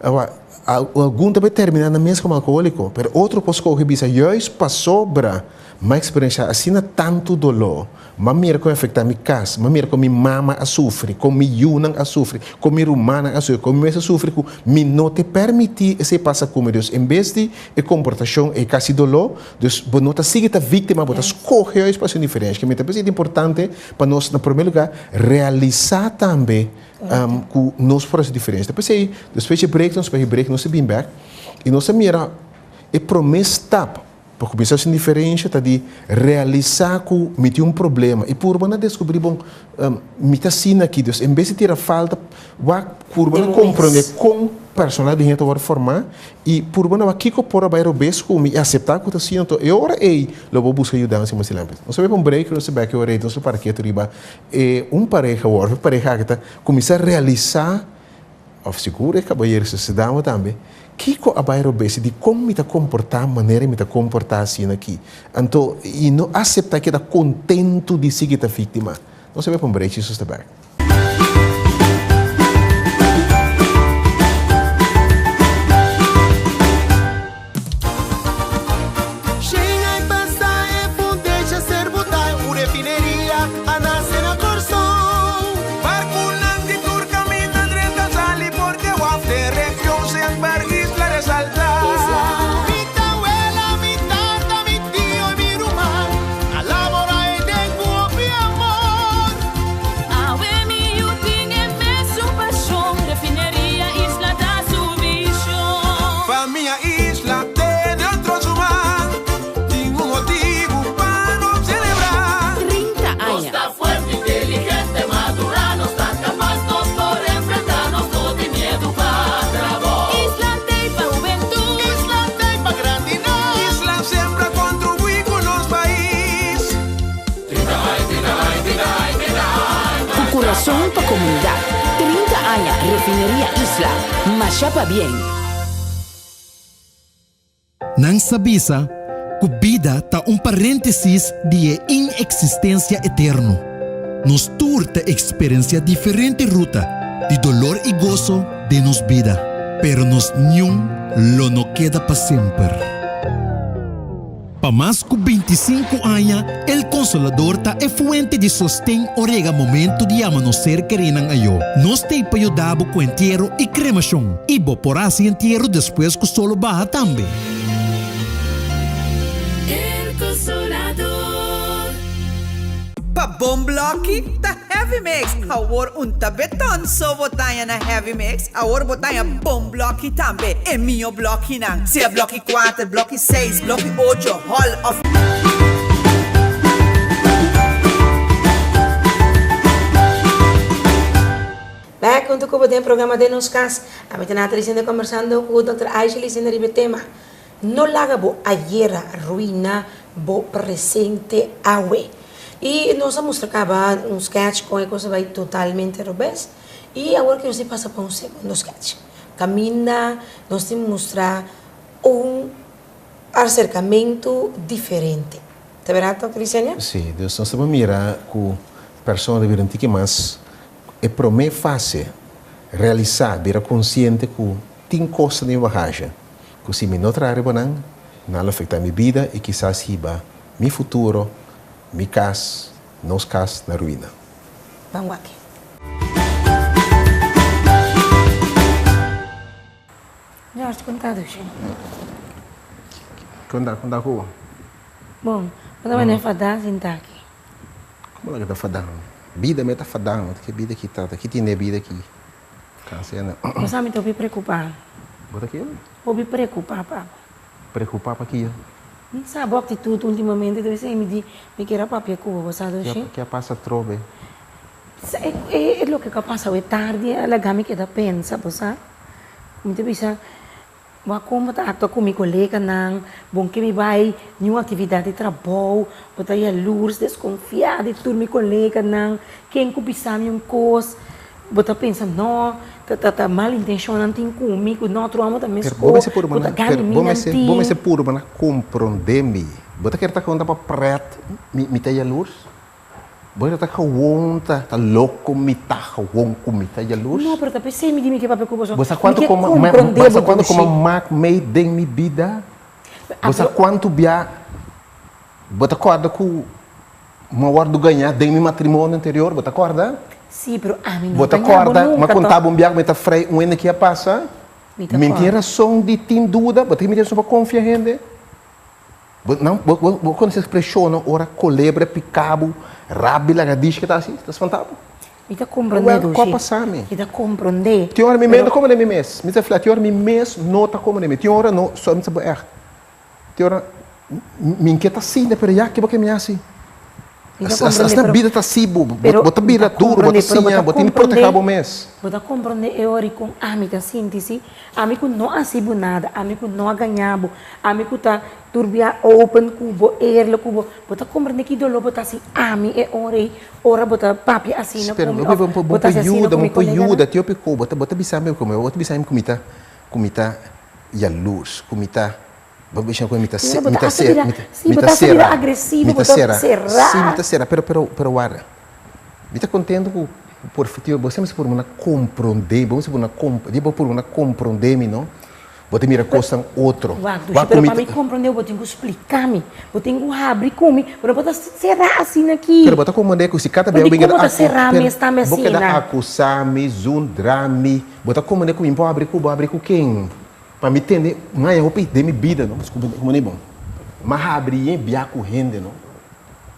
Awa, algun ta bai terminá nan mes komo alkohóliko, pero otro por skohe bisa juist pasobra m'a eksperensiá asina tantu doló, M'a mira kon a afektá mi kas, m'a mira kon mi mama a sufri, kon mi yunan a sufri, kon mi rumannan a sufri, kon mi mes a sufri ku mi no te permití esei pasa ku mi. Dus en bes di e komportashon ei kasi doló, dus bo no ta sigui ta víktima, bo ta skohe juist pa hasi un diferensha. Mi ta pensa ta importante pa nos na promé lugá realisá tambe ku nos por hasi diferensha. Ta p'esei despues dje break nos bai break nos ta bin bèk i nos ta mira e promé stap. Pa kuminsá sin diferensha ta di realisá ku mi tin un problema i purba na deskubrí, bon, mi ta asina aki. Dus en bes di tira falta, wak purba na komprondé kon personal di hende ta wòrdu formá i purba na wak kiko por a bai robes ku mi i aseptá ku ta asina. Anto e ora ei lo bo buska yudansa i mester lampi. Nos a bai pa un break, nos ta bèk e ora ei nos lo para ketu riba e un pareha wòrdu, e pareha aki ta kuminsá realisá. Of sigur e kabayero sa se dama tambe, Kiko a bai robes i dikon mi ta komportá manera mi ta komportá asina aki? Anto, i no aseptá keda kontentu di sigui ta víktima. Nos a bai pa un break, Jesus ta bèk. Shengai pasa e fundeshi a ser botá Un refineria a nase na Kòrsou. Barkunan di tur kaminda drenta sali porque waf den region semper isla resaltá. Mi tawela, mi tata, mi tio i mi ruman a laborá ei den ku hopi amor. Awe kurason pa komunidat, 30 aña Refineria Isla, masha pabien! Nan sa bisa ku bida ta un paréntesis di e ineksistensia eterno. Nos tur ta eksperensiá diferente ruta di dolor i goso den nos bida, pero nos niun lo no keda pa semper. Pa mas ku bintisinku aña, El Consolador ta e fuente di sosten ora yega momento di yama nos ser kerinan ayó. Nos t'ei pa yuda bo ku entiero i kremashon, i bo por hasi entiero despues ku solo baha tambe. El Consolador. Pa bon bloki ta Heavy Mix! Awor un ta beton so bo taña na Heavy Mix, awor bo taña bon bloki tambe, e mio blokinan, sea bloki kuater, bloki seis, bloki ocho, hòl òf. Bek huntu ku bo den programa Den Nos Kas. Ami ta Nathalie Sende kombersando ku Dòkter Aisha Lisinda riba e tema No laga bo ayera ruina bo presente awe. I nos a mustra kaba un sketch kon e kos a bai totalmente robes. I awor ke nos tin pasa pa un segundo sketch. Kaminda nos tin mustra un aserkamentu diferente. Ta berdad Dòkter Licenia? Sí, dus nos ta por mira ku persona ta bira un tiki mas e promé fase realisá, bira konsiente ku tin kos den bagashi ku si mi no traha riba nan, nan lo afektá mi bida i kisas hiba mi futuro, mi kas, nos kas na ruina. Ban wak. George, konta dushi. Konta, konta ku? Bon, bo ta manda fadá sinta aki. Komo la ke ta fadá? Bida mi ta fadá, ke bida ki ta, ki tin den e bida ki? Kansiana. Bo sa mi ta hopi preokupá. Bo ta kier? Hopi preokupá pa bo. Preokupá pa kier? Mi sa bo aktitut ultimamente ta bisa mi di mi kier a papia ku bo, bo sa Doshi? Ke a pasa atrobe? Sa e loke ku a pasa awe tardi a laga mi keda pensa, bo sa. Mi ta bisa. Bo kon bo ta aktua ku mi koleganan, bon ke mi bai niun aktividat di trabou, bo ta yalurs, deskonfiá di tur mi koleganan, ken ku bisa mi un kos, bo ta pensa no, ta ta ta mal intenshonnan tin ku mi, ku no otro amo ta meskos, ku ta gana mi nan tin. Bo mester puru bo na komprondé mi. Bo ta kere ta konta pa prèt mi ta yalurs? Bo ta gewoon ta ta loco mi ta gewoon cu mi ta jaloers. No, pero ta pesey mi di mi ke papia cu boso. Bo sa cuanto Mi ke coma comprende bo sa bo cuanto dushi. coma mak mei den mi bida? Bo sa Abro. cuanto bia bo ta corda cu mi a wordo gaña den mi matrimonio anterior? Bo ta corda? Si, pero ami no Bo ta gaña bo corda mi a nunca conta toch. bo un bia cu mi ta frei un hende ki a pasa? Mi ta Mi tin corda. rason di tin duda? Bo ta mi tin rason pa confia hende? Bo nan bo bo bo konosé ekspreshonnan ora kolebra pika bo, rabi laga dish ke ta hasi? Ta spanta bo? Mi ta komprondé, Wèl, Dushi. kua pasa mi? Mi ta komprondé. Tin ora mi mes Pero no ta komprondé mi mes. Mi ta fla, tin ora mi mes no ta komprondé mi. Tin ora no, so mi ta bo ègt. Tin ora mi n'ke ta asina, pero ya ke bo ke mi hasi? Mi ta komprondé, Asina pero bida ta hasi bo. Bo pero bo ta mi bira ta duru, bo ta komprondé, pero bo siña, ta bo tin di komprondé, protehá bo mes. bo ta komprondé e ora i kon ami ta sinti, si. Ami ku no a hasi bo nada, ami ku no a gaña bo, ami ku ta tur bia open ku bo, eerlijk ku bo, bo ta komprende ki doló bo ta hasi ami e ora ei, ora bo ta papia asina ku Pero mi bo òf bo bo bo ta por hasi asina yuda, ku bo mi por koleganan. yuda, tin hopi ku bo ta bo ta bisa mi ku bo ta bisa mi ku mi ta ku mi ta yalurs, ku mi ta bo bisa ku mi ta Mira, bo mi ta ta hasta bira, mi ta sí, mi bo ta ta hasta bira sera, agresivo, mi bo ta ta sera, será. sí mi ta sera, pero pero pero wara, mi ta kontento ku por futuro bo semper por komprondé, bo semper por komp di bo por komprondé mi no, bo ta mira kosnan otro. Wak, Dushi, Wak ku pero mi pa mi ta komprondé bo tin ku splika mi, bo tin ku habri ku mi, bo no por ta será asina aki. Pero bo ta komprondé ku si kada Pero bia bo di keda komo ta aku será pero mes tambe bo keda asina? akusá mi, zundra mi, bo ta komprondé ku mi por habri ku bo, habri ku ken? Pa mi tende un aña hopi den mi bida no, skucha mi bon, m'a habri yen bia ku hende no,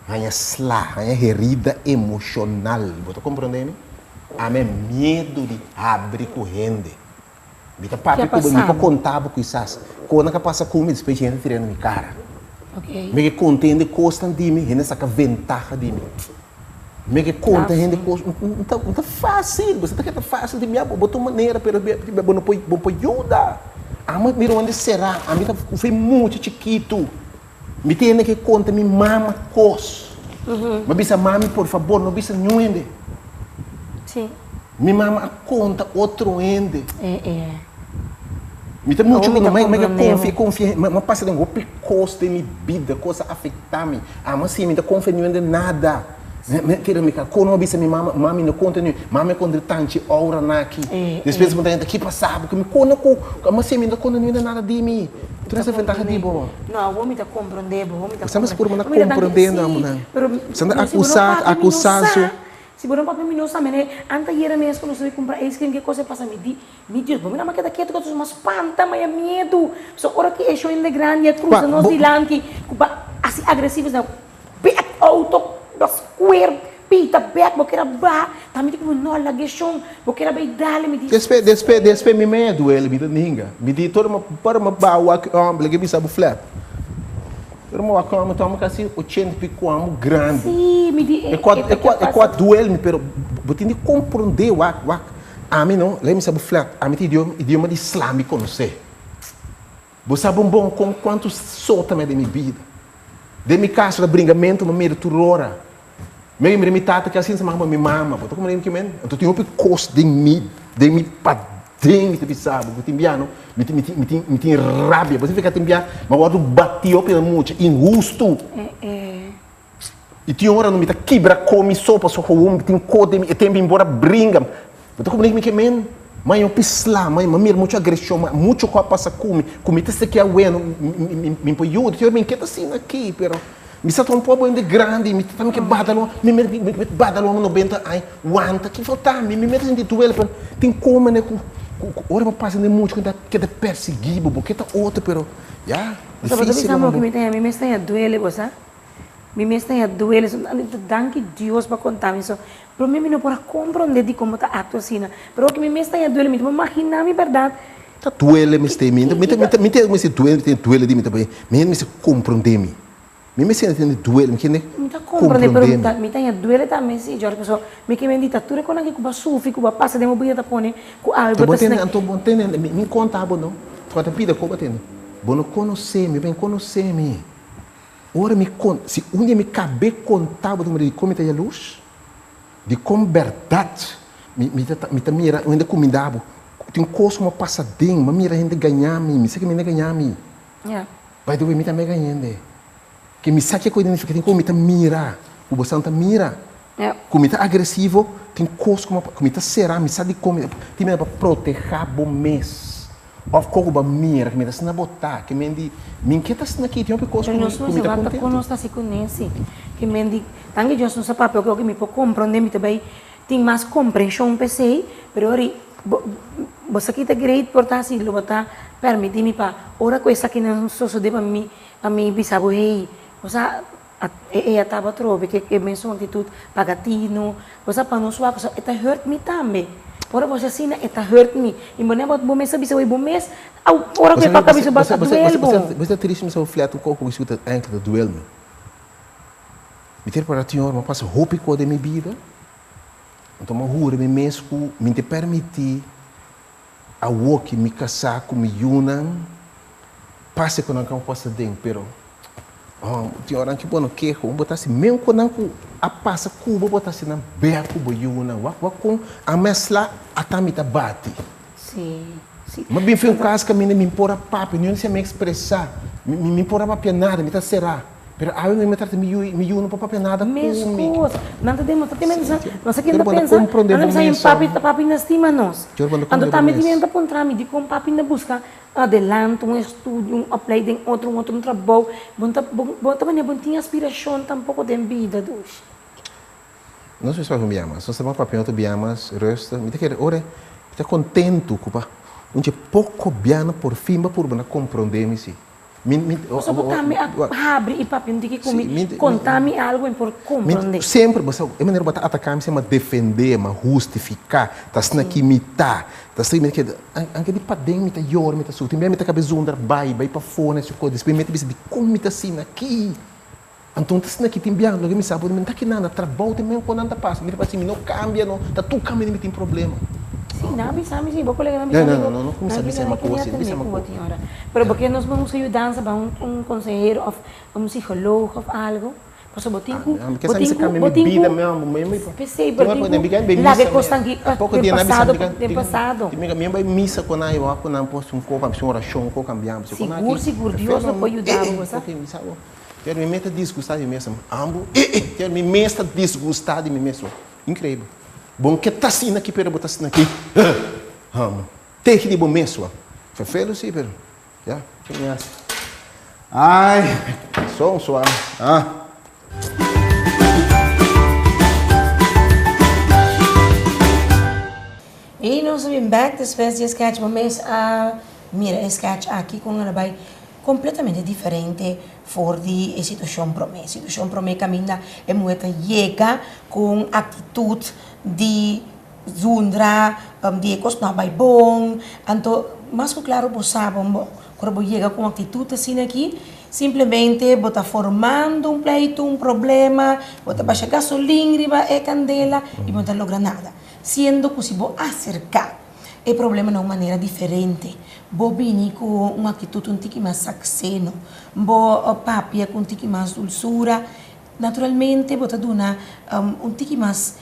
haña sla, haña herida emoshonal, bo ta komprondé mi? Ami a miedu di habri ku hende. Mi ta papia ku bo, mi por konta bo kisas kosnan ku a pasa ku mi, despues hende ta tira na mi kara. Mi ke konta hende kosnan di mi, hende saka ventaha di mi. Mi ke konta hende kos, no ta no ta fásil, bo sa ta keda fásil di mi, bo ta un manera pero bo no por bo por yuda. Ami mira un hende será, ami ta fui mucha chikitu, mi tene ke konta mi mama kos. Mi a bisa mami por fabor no bisa niun hende. Si. Mi mama a konta otro hende. E e. Mi ta muchu Awor mi ku ta mi mi komprondé konfia bo. konfia mi a pasa den hopi kos den mi bida kos a afektá mi amo si mi ta konfia niun hende nada mi kere mi ka kono a bisa mi mama mami no konta niun mami a konta tanchi ora na aki E despues e. mi ta hende ki pasa bo ku mi kono ku amo si mi no konta niun hende nada di mi tur esa ventaha di bo. No awor mi ta komprondé bo awor mi ta Bo sa mas puru bo na komprondé mi ta komprondé si nan bo nan pero Sa na si bo no akusá papia mi no akusá sa su. Si bo no papia mi no sa mene anteayera mes ku nos a kumpra ice cream ke kos a pasa mi di mi Dios bo mira mi a keda ketu kos mi a spanta mi a miedu so ora ki e show hende grandi a krusa nos dilanti ku ba asi agresivo asina bek auto ba square pita bek bo kere a baha ta mi di kuma no laga e shon bo kere a bay dale mi di. Despe despe despe mi mei a duele mi ta ninga mi di tur mi por mi baha wak homber leke bisa bo flat. Pero mi wak homi ta kasi ochenta i pico aña grandi. Sí, mi di E kua e kua e kua duel mi pero bo tin di komprondé wak wak ami no lei mi sa bo flat ami ta idioma idioma di sla mi konosé. Bo sa bon bon kon kuantu sota mi a den mi bida. Den mi kas ta bringamentu mi mira tur ora. Mi a mira mi tata kasi sa mama mi mama bo ta komprende mi kimen? Anto tin hopi kos den mi den mi paden mi ta bisa bo ku tin bia no mi tin mi tin mi tin mi tin rabia bo significa tin bia mi a wòrdu bati hopi na mucha inhustu i tin ora no mi ta kibra ko mi so pasobra gewoon mi tin ko den mi e tempu mi por a bringa bo ta komprende mi kimen? Ma yo pisla ma mi mira muchu agreshon ma muchu ku a pasa ku mi ku mi ta seki aweno mi mi por yuda tin ora mi ke ta asina aki pero Mi sa ta un pobo hende grandi, mi ta ke bada lo, mi mi mi bada lo 90 aña, wanta ki falta mi, mi mester sinti duele pero tin kon manera ku ku ora bo pasa den mucha ku ta keda persiguí bo, bo ke ta otro pero ya Bo ta difícil bisa bo. mi ta mi mes ta haña duele bo sa, mi mes ta haña duele so danki Dios pa konta mi so, prome mi no por a komprondé dikon bo ta aktua asina, pero oki mi mes ta haña duele mi ta por maginá mi bèrdat. Ta duele mester mi, mi ta mi ta mi ta mester duele mi ta duele di mi ta bai, mi hende mester komprondé mi. Mi mester hende duele, mi kende Mi ta komprondé, pero komprondé mi ta mi. mi ta haña duele tambe si, George, pasobra mi ke men di ta tur e konan ku bo a sufri, ku bo a pasa den bo bida ta pone ku awe Anto bo bo ta tende, sna. anto bo tende, mi mi konta bo no, tabata pida ku bo tende, bo no konosé mi, bo a konosé mi. Ora mi kon, si un dia mi kab'é konta bo ta mira dikon mi ta yalurs, dikon bèrdat mi mi ta mi ta mira un hende kuminda bo, tin kos ku mi a pasa den, mi a mira hende gaña mi, mi sa ke mi hende gaña mi. Ya. By the way, mi tambe gaña hende. Ke mi sa kiko identifica, tin ku mi ta mira, ku bosan ta mira. Ya. Ku mi ta agresivo, tin kos ku ku mi ta sera, mi sa dikon mi tin mira pa proteha bo mes. Of ko ku bo a mira, ke mi ta asina bo ta, ke men di, mi ke ta asina aki, tin hopi kos ku Pero mi nos ku no mi sa ta wak ta kontentu. kon nos ta hasi ku Nancy. Ke men di, tanke Dios no sa papia oke oke mi por komprondé, mi ta bai tin mas komprenshon p'esei, pero ori bo bo sa kita great por ta si lo bo ta permití mi pa ora ku esakinan sosodé pa mi pa mi bisa bo hey bo sa e e a taba atrobe ke e mesun aktitut paga tinu bo sa pa nos wak pasobra e ta hurt mi tambe ora bo hasi asina e ta hurt mi i bo bo bo mes a bisa bo mes ora ku e papia bisa bo a duel bo. Bo sa triste mi sa bo flet un koko ku ta enkele ta duel mi. Mi ta repara tin ora mi a pasa hopi kos den mi bida. Anto mi a hura mi mes ku mi ta permití awoki mi kasá ku mi yunan pasa ku nan kaba pasa den, pero tin oranan ki bo no keho, bo ta hasi men ku nan ku a pasa ku bo, bo ta hasi nan bea ku bo yunan. Wak wak kon a mèslá ata mi ta bati. Sí, sí. Mi a bin fin un kas kaminda mi por a papia, niun si a mi ekspresá, mi mi por a papia nada, mi ta será. Pero awe mi trata mi yu, mi yu no por papia nada ku mi. Meskos, nan ta demostra te mensa, nos a keda Pero bo ta pensa, komprondé nan ta bo bisa mes, papi ta papi na stima nos. Pero bo ta Anto komprondé bo tambe mes. tin ta puntra mi dikon papi na buska adelanto, un estudio, un opleiding, otro un otro un trabou, bo no ta bo bo ta manera bo no tin aspirashon tampoko den bida dushi. Nos mester papia un bia mas, nos ta papia otro bia mas rustig, mi ta kere ora mi ta kontentu ku pa un dje poko bia no por fin bo purba na komprondé mi si. Mi, mi, Pasobra bo tambe a habri i papia un tiki ku mi, mi, konta mi algu mi por komprondé. Semper bo sa, e manera bo ta ataká mi semper defendé, ma hustifiká, ta asina ki mi ta, ta asina mi keda, anke di paden mi ta yora, mi ta sufri, tin bia mi ta kabes zundra bai, bai pafó na su kos, despues mi ta bisa dikon mi ta asina aki? Anto ta asina ki tin bia loke mi sa, mi no ta kina na trabou te men kon nan ta pasa, mi ta pasa si mi no kambia no, ta tur kaminda mi tin problema. Si, nan a bisa mi si, bo koleganan a bisa mi. No, no, no, no kuminsá bisa mi kos, bisa mi kos. Pero bo ke nos ban usa yudansa, ban un konsehero òf un psikoloog òf algu? Pasobra bo tin ku, bo tin ku, bo tin ku, p'esei bo tin ku laga e kosnan aki den pasado, den pasado. Sigur, sigur, Dios lo por yuda bo, bo sa. Ya, ke mi hasi? Ai, son suave. Ah. I nos a bin bek despues di e sketch. Bo mes a mira e sketch aki kon el a bai kompletamente diferente for di e situashon promé. Situashon promé kaminda e muhé ta yega ku un aktitut di Zundra di e kos no a bai bon. Anto mas ku klaro bo sa bon bo ora bo yega ku un aktitut asina aki simplemente bo ta formando un pleitu, un problema, bo ta basha gasolin riba e kandela i bo no ta logra nada. Siendo ku si bo aserká e problema na un manera diferente, bo bini ku un aktitut un tiki mas sakseno, bo papia ku un tiki mas dulsura, Naturalmente bo ta duna un tiki mas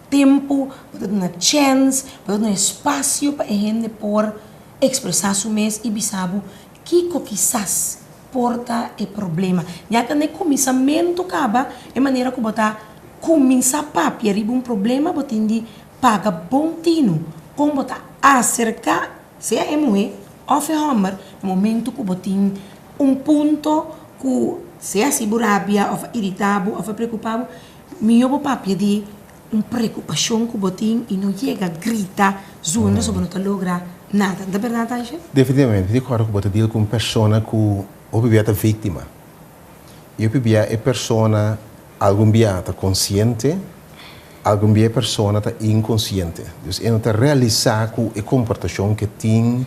tempu, bo ta duna chèns, bo ta duna espasio pa e hende por ekspresá su mes i bisa bo kiko kisas por ta e problema. Ya ta na e kuminsamentu kaba e manera ku bo ta kuminsá papia riba un problema bo tin di paga bon tinu kon bo ta aserká sea e muhé òf e hòmber na momentu ku bo tin un punto ku sea si bo rabia òf a iritá bo òf a preokupá bo, mihó bo papia di un preokupashon ku bo tin i no yega grita zunda so bo no ta logra nada. Ta bèrdat, Aisha? Definitivamente. Di kòrda ku bo ta deal ku un persona ku hopi bia ta víktima. I hopi bia e persona algun bia ta konsiente, algun bia e persona ta inkonsiente. Dus e no ta realisá ku e komportashon ku e tin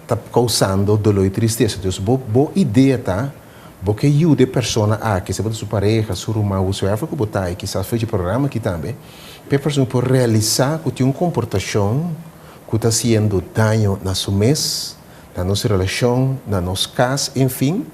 ta kousando doló i tristesa. Dus bo bo idea ta bo ke yuda e persona aki, sea bo ta su pareha, su ruman, whosoever ku bo ta, i kisas for dje programa aki tambe, pa e persona por realisá ku tin un komportashon ku ta hasiendo daño na su mes, na nos relashon, na nos kas, enfin,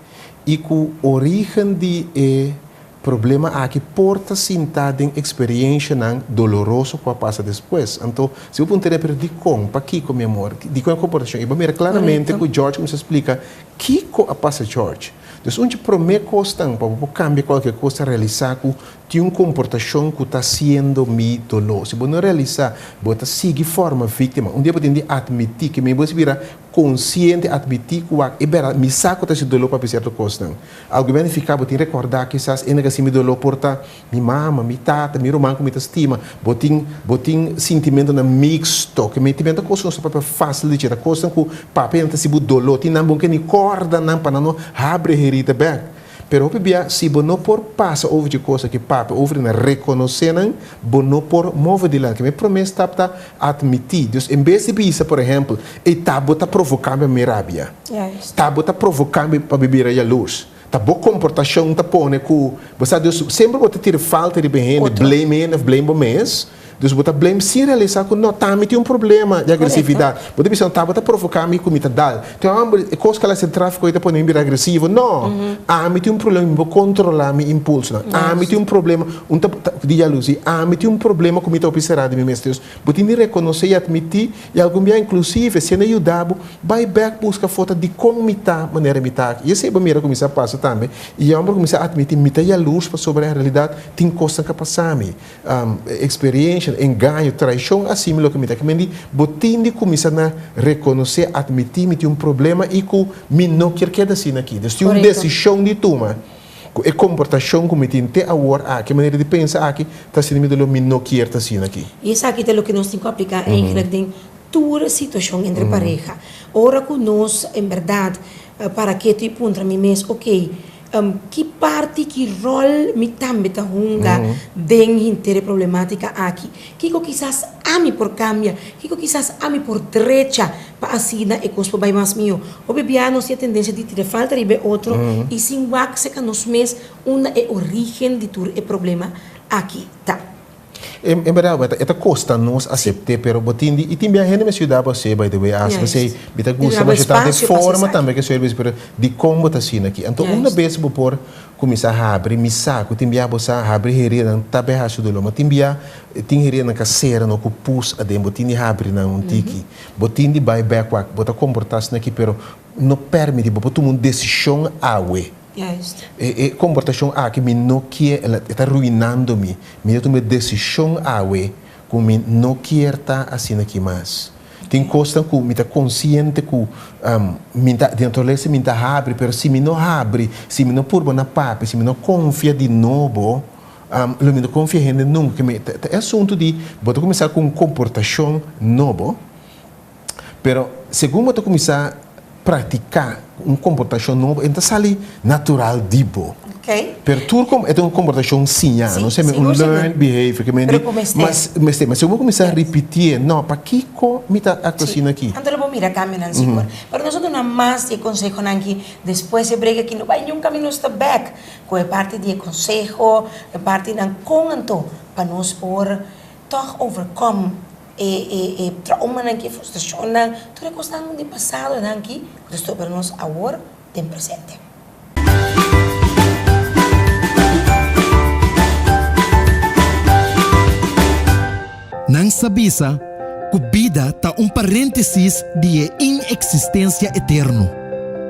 i ku orígen di e Problema aki por ta sintá den eksperiencianan doloroso ku a pasa despues. Anto, si bo puntra pero dikon? Pakiko, mi amor? Dikon e komportashon? I bo mira klaramente ku George kuminsá splika kiko a pasa George. Dus un dje promé kosnan pa bo por kambia kualke kos ta realisá ku tin un komportashon ku ta hasiendo mi doló. Si bo no realisá, bo ta sigui forma víktima. Un dia bo tin di atmití ke mi bo bira konsiente, atmití ku wak e bèrdat mi sa ku ta hasi doló papia sierto kosnan. Algu mi a nifiká, bo tin rekordá kisas e nega si mi doló por ta mi mama, mi tata, mi ruman ku mi ta stima. Bo tin bo tin sintimentunan miksto, ke mentimentu ta kos ku nos ta papia fásil di dje, ta kosnan ku papia nan ta hasi bo doló, tin nan bo ke ni kòrda nan pa nan no habri e herida bèk. Pero hopi bia si bo no por pasa over dje kos aki, papia over di nan, rekonosé nan, bo no por move dilanti. Mi promé stap ta atmití. Dus en bes di bisa, por ehèmpel, Ey ta bo ta provoká mi pa mi rabia. Ta bo ta provoká mi pa mi bira yalurs. Ta bo komportashon ta pone ku bo sa dus semper bo ta tira falta riba e hende, blame hende òf blame bo mes. Dus bo ta blame sin realisá ku no, ta mi tin un problema di agresividat. Bo ta bisa no, ta bo ta provoká mi ku mi ta dal. Tin hòmber e kos ku a hasi den tráfiko ei ta pone mi bira agresivo. No! Ami tin un problema, mi por kontrolá mi impulsonan. Ami tin un problema un ta di yalusi. Ami tin un problema ku mi ta hopi será di mi mes. Dus bo tin di rekonosé i atmití. I algun bia inklusive si e na yuda bo, bai bèk buska foto dikon mi ta manera mi ta aki. I esei bo mira kuminsá pasa tambe. I e hòmber kuminsá atmití, Mi ta yalurs pasobra en realidat tin kosnan ka pasa mi. Eksperiensha, engaño, traishon a hasi mi loke mi ta aki. Men di, bo tin di kuminsá na rekonosé, atmití mi tin un problema i ku mi no kier keda asina aki. Dus tin un desishon di tuma. Ku e komportashon ku mi tin te awor aki, e manera di pensa aki, ta hasiendo mi doló, mi no kier ta asina aki. I esaki ta loke nos tin ku apliká eigenlijk den tur situashon entre pareha. Ora ku nos en bèrdat para ketu i puntra mi mes, oke, ki parti, ki ròl mi tambe ta hunga den henter e problematika aki? Kiko kisas ami por kambia? Kiko kisas ami por drecha pa asina e kos por bai mas mihó? Hopi bia nos tin e tendensia di tira falta riba e otro i sin wak seka nos mes unda e orígen di tur e problema aki ta. En bèrdat e ta kosta nos asept'é, pero bo tin di, i tin bia hende mester yuda bo hasié, by the way, hasi p'esei mi ta gusta masha tantu e forma tambe ke suele bisa, pero dikon bo ta asina aki? Anto una bes bo por. kuminsá habri, mi sa ku tin bia bo sa habri heridanan ta bai hasi doló, ma tin bia tin heridanan ka sera no ku pus aden, bo tin di habri nan un tiki, bo tin di bai bèk wak, bo ta komportá asina aki pero no pèrmití bo por tuma un desishon awe. E e komportashon aki mi no kier, e ta ruinando mi, mi ta tuma e desishon awe ku mi no kier ta asina aki mas. Tin kosnan ku mi ta konsiente ku mi ta, di naturalesa mi ta habri, pero si mi no habri, si mi no purba na papia, si mi no konfia di nobo, lo mi no konfia hende nunka. Ke mi, ta e asuntu di bo ta kuminsá ku un komportashon nobo, pero segun bo ta kuminsá praktiká un komportashon nobo, e no ta sali natural di bo. Pero tur kom, e ta un komportashon siñá, no seme un learned behavior, ke men di, mas mester, mas si bo kuminsá ripitié, no, pakiko mi ta aktua asina aki? Anto lo bo mira kambionan sigur. Pero nos a duna mas di e konsehonan ki despues e break aki no bai niun kaminda nos ta bèk ku e parti di e konseho, e partinan kon anto pa nos por tòg overcome e e e traumanan ki, e frustrashonnan, tur e kosnan di pasadonan ki ku ta stobra nos awor den presente. Nan sa bisa ku bida ta un paréntesis di e ineksistensia eterno.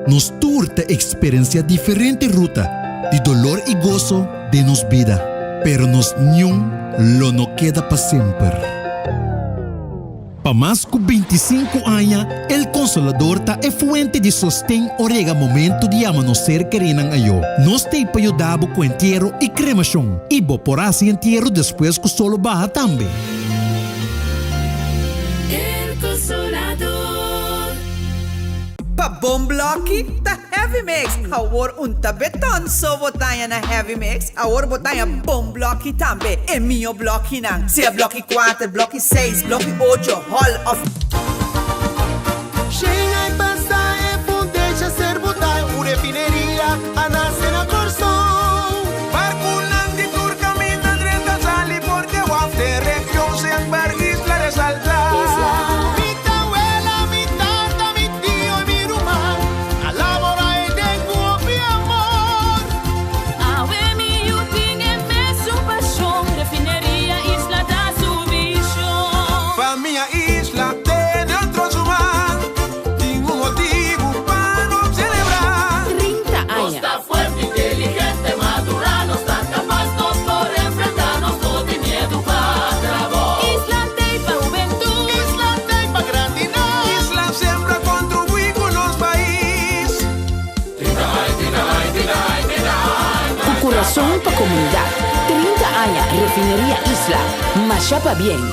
Nos tur ta eksperensiá diferente ruta di dolor i goso den nos bida, pero nos niun lo no keda pa semper. Pa mas ku bintisinku aña, El Consolador ta e fuente di sosten ora yega momento di yama nos ser kerinan ayó. Nos t'ei pa yuda bo ku entiero i kremashon, i bo por hasi entiero despues ku solo baha tambe. El Consolador. Pa bon blòki ta Heavy Mix! Awor un ta beton so bo taña na Heavy Mix, awor bo taña bon blòki tambe, e mihó blòkinan, sea blòki kuater, blòki seis, blòki ocho, hòl òf. Shen ai pasa e fundeshi ser butá un refineria a nase na Kòrsou. Barkunan di tur kaminda drenta sali porque waf den region semper isla resaltá. Mi tawela, mi tata, mi tio i mi ruman a labora e den ku hopi amor. Awe mi yu tin e mesun pashon, Refineria Isla ta su vishon. Famia Isla tene otro su man, tin un motibu pa nos selebrá. 30 Nos aña. ta fuerte, inteligente, madurá, nos ta kapas, nos por enfrentá, nos no tin miedu pa trabou. Isla t'ei pa hubentut. Isla t'ei pa grandinan. Isla sempre a kontribuí ku nos pais. Ku kurason pa komunidat, 30 aña Refineria Isla, masha pabien!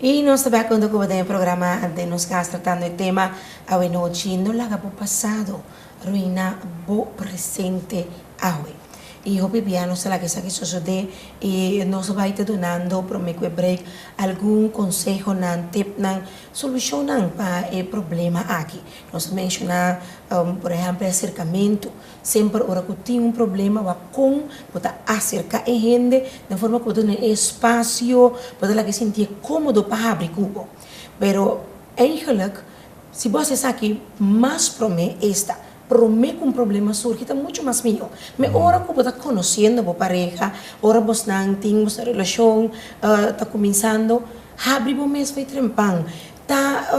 Y nos ta bek hunto cu bo den e programa Den Nos Cas tratando e tema awe nochi No laga bo pasado ruina bo presente awe. Y hopi bia nos ta laga esaki sosode y nos a bay ta dunando prome cu e break algun consehonan, tipnan, solucionnan pa e problema aki. Nos a menciona por ehempel e acercamento. Semper ora ku tin un problema wak kon bo ta aserká e hende den forma ku bo ta duna e espasio, bo ta laga e sintié kómodo pa habri ku bo. Pero eigenlik si bo hasi esaki mas promé esta promé ku un problema surgi ta muchu mas mihó. Me ora ku bo ta konosiendo bo pareha, ora bosnan tin boso relashon ta kuminsando, habri bo mes bai trempan. Ta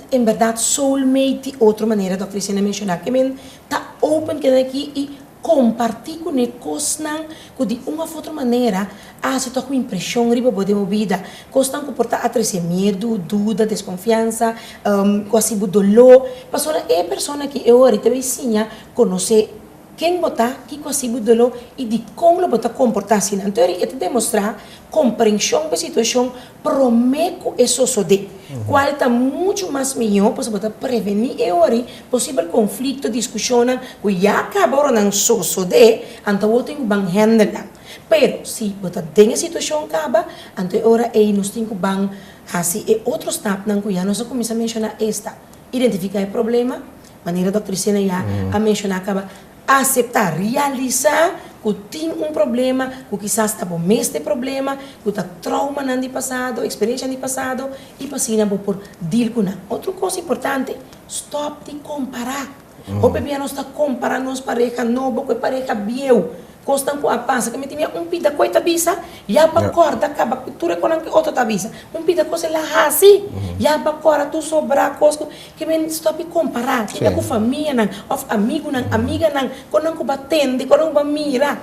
en bèrdat soulmate di otro manera dòkter Luciana a menshoná ke men ta open keda aki i kompartí kuné kosnan ku di un òf otro manera a hasi tòg un impreshon riba bo den bo bida, kosnan ku por ta a trese miedu, duda, deskonfiansa, ku a hasi bo doló, pasobra e persona aki e ora ta bai siña konosé Ken bo ta, kiko a hasi bo doló i dikon lo bo ta komportá asina? Anto e ta demostrá komprenshon pa e situashon promé ku e sosodé, kual ta muchu mas mihó pasobra bo ta prevení e ora posibel konflikto, diskushonnan ku ya kaba ora nan sosodé, anto awor tin ku ban hèndel nan. Pero si bo ta den e situashon kaba, anto e ora ei nos tin ku ban hasi e otro stapnan ku ya nos a kuminsá menshoná, esta, identifiká e problema, Manera Dòkter Sena ya a menshoná kaba, aseptá, realisá ku tin un problema, ku kisas ta bo mes ta e problema, ku ta traumanan di pasado, eksperenshanan di pasado, i pa asina bo por deal ku nan. Otro kos importante, stòp di kompará. Hopi bia nos ta kompará nos pareha nobo ku e pareha bieu. Kosnan ku a pasa, ke mi tin mia un pida ku e ta bisa, ya pa kòrda kaba ku tur e konan ku e otro ta bisa. Un pida kos el a hasi, ya pa kòrda tur sobrá kos ku ke men stòp di kompará. Tin ku famianan òf amigunan, amiganan, konan ku bo a tende, konan ku bo a mira.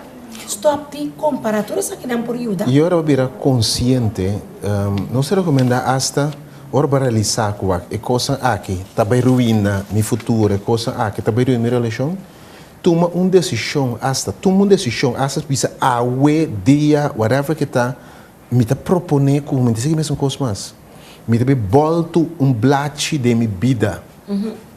Stòp di kompará. Tur esakinan por yuda. I ora bo bira konsiente, nos ta rekomendá asta ora bo a realisá ku wak e kosnan aki ta bai ruina mi futuro, e kosnan aki ta bai ruina mi relashon, Tuma un desishon asta, tuma un desishon asta bisa awe, dia, whatever ke ta, mi ta proponé ku mi ta sigui mesun kos mas. Mi ta bai bòltu un blachi den mi bida.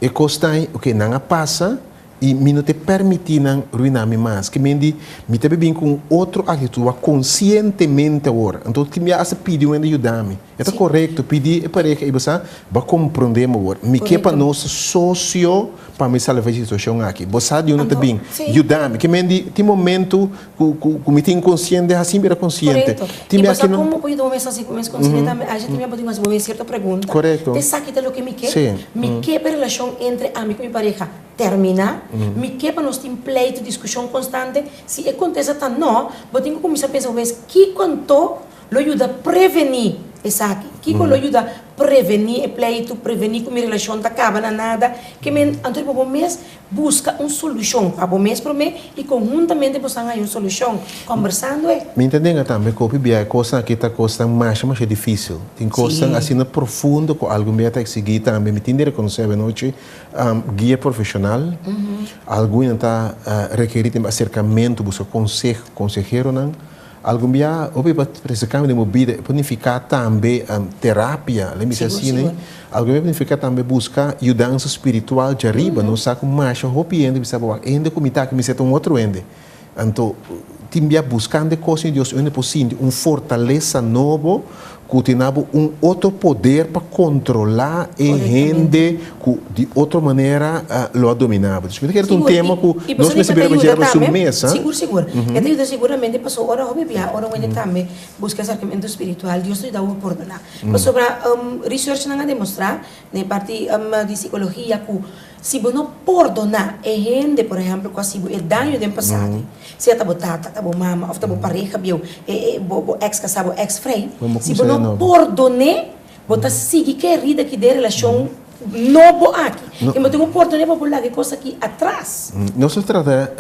E kos ta ei, oke, nan a pasa i mi no ta permití nan ruiná mi mas. Ke men di, mi ta bai bin ku un otro aktitud, wak konsientemente awor. Anto tin bia asta pidi un hende yuda mi. E ta korekto, pidi e pareha i bo sa, bo a komprondé mi awor. Mi ke pa nos sosio pa mi salva e situashon aki. Bo sa di unda ta bin. Yuda mi. Ke men di tin momentu ku ku ku mi ta inkonsiente, hasi mi bira konsiente. Korekto. Tin I bo bia sa ki no. komo por yuda bo mes hasi bo mes konsiente tambe? Aisha tin bia bo tin ku hasi bo mes sierto pregunta. Korekto. Ta esaki ta loke mi ke? Sí. Mi ke pa e relashon entre ami ku mi pareha terminá? Mi ke pa nos tin pleitu, diskushon konstante? Si e kontesta ta no, bo tin ku kuminsá pensa bo mes, kiko anto Lo yuda prevení esaki. Kiko lo yuda prevení e pleitu, prevení ku mi relashon ta kaba na nada? Ke men anto riba bo mes buska un solushon pa bo mes promé i konhuntamente boso a haña un solushon kòmbersando e. Mi ta nenga tambe ku hopi bia e kosnan aki ta kosnan masha masha difísil. Tin kosnan asina profundo ku algun bia ta eksigí tambe. Mi tin di rekonosé awenochi guia profeshonal. Algun nan ta rekerí tambe aserkamentu, buska konseho, konseheronan. Algun bia hopi pa trese kambio den bo bida e por nifiká tambe terapia, lei mi bisa asina ei. Algun bia por nifiká tambe buska yudansa spiritual djariba. Nos sa ku masha hopi hende bisa bo wak hende ku mi ta aki mester ta un otro hende. Anto tin bia buskando e kos di Dios hende por sinti un fortalesa nobo ku tin abo un otro poder pa kontrolá e hende ku di otro manera lo a dominá bo. Dus mi ta kere ta un tema ku nos mester bira bajera pa su mesa. Sigur, sigur. E ta yuda siguramente pasobra ora hopi bia, ora un hende tambe buska aserkamentu spiritual, Dios ta yuda bo pordoná. Pasobra researchnan a demostrá na e parti di sikologia ku Si bo no pordoná e hende, por ehèmpel, ku a hasi bo e daño den pasado, sea ta bo tata, ta bo mama òf ta bo pareha bieu, e bo bo èks kasá, bo èks frei, si bo no pordon'é, bo ta sigui ku e herida aki den e relashon nobo aki. I bo tin ku pordon'é pa bo laga e kos aki atras. Nos ta trata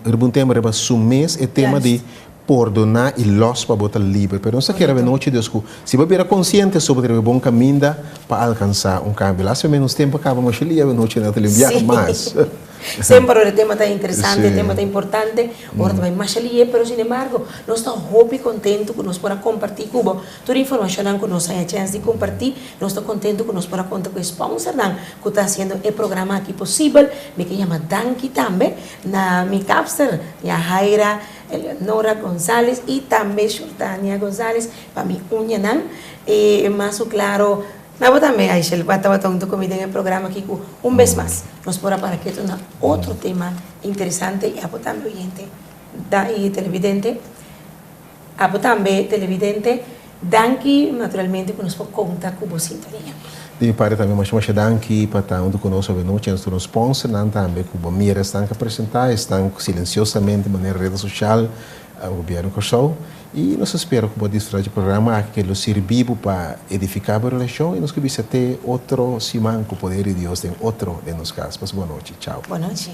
riba un tema riba su mes e tema di Pordoná i lòs pa bo ta liber. Pero nos ta kere avenochi Dios ku si bo bira konsiente so bo ta riba e bon kaminda pa alkansá un kambio. Lastima mi nos tempu a kaba masha lia avenochi Natalie un biaha mas. Semper ora e tema ta interesante, e tema ta importante, ora ta bai masha lie, pero sin embargo nos ta hopi kontentu ku nos por a kompartí ku bo tur e informashonnan ku nos haña chèns di kompartí. Nos ta kontentu ku nos por a konta ku e sponsornan ku ta hasiendo e programa aki posibel. Mi ke yama danki tambe na mi kapster, Yahaira. Eleonora Gonzalez y tambe Shurdania Gonzalez pa mi uñanan y mas cu claro na bo tambe Aishel cu a tabata hunto cu mi den e programa aki cu un bes mas nos por a para keto na otro tema interesante y abo tambe oyente y televidente abo tambe televidente Danki naturalmente ku nos por konta ku bo sintonia. Di mi parti tambe masha masha danki pa ta huntu ku nos avenochi. Nos tur nos sponsornan tambe ku bo mira esnan ku a presenta, esnan ku silensiosamente manera reda sosial Gobierno Kòrsou. I nos ta spera ku bo a disfruta dje programa aki ke lo sirbi bo pa edifiká bo relashon i nos ke bisa te otro siman ku poder di Dios den otro den nos kas. Pasa bo anochi. Chao. Bo anochi.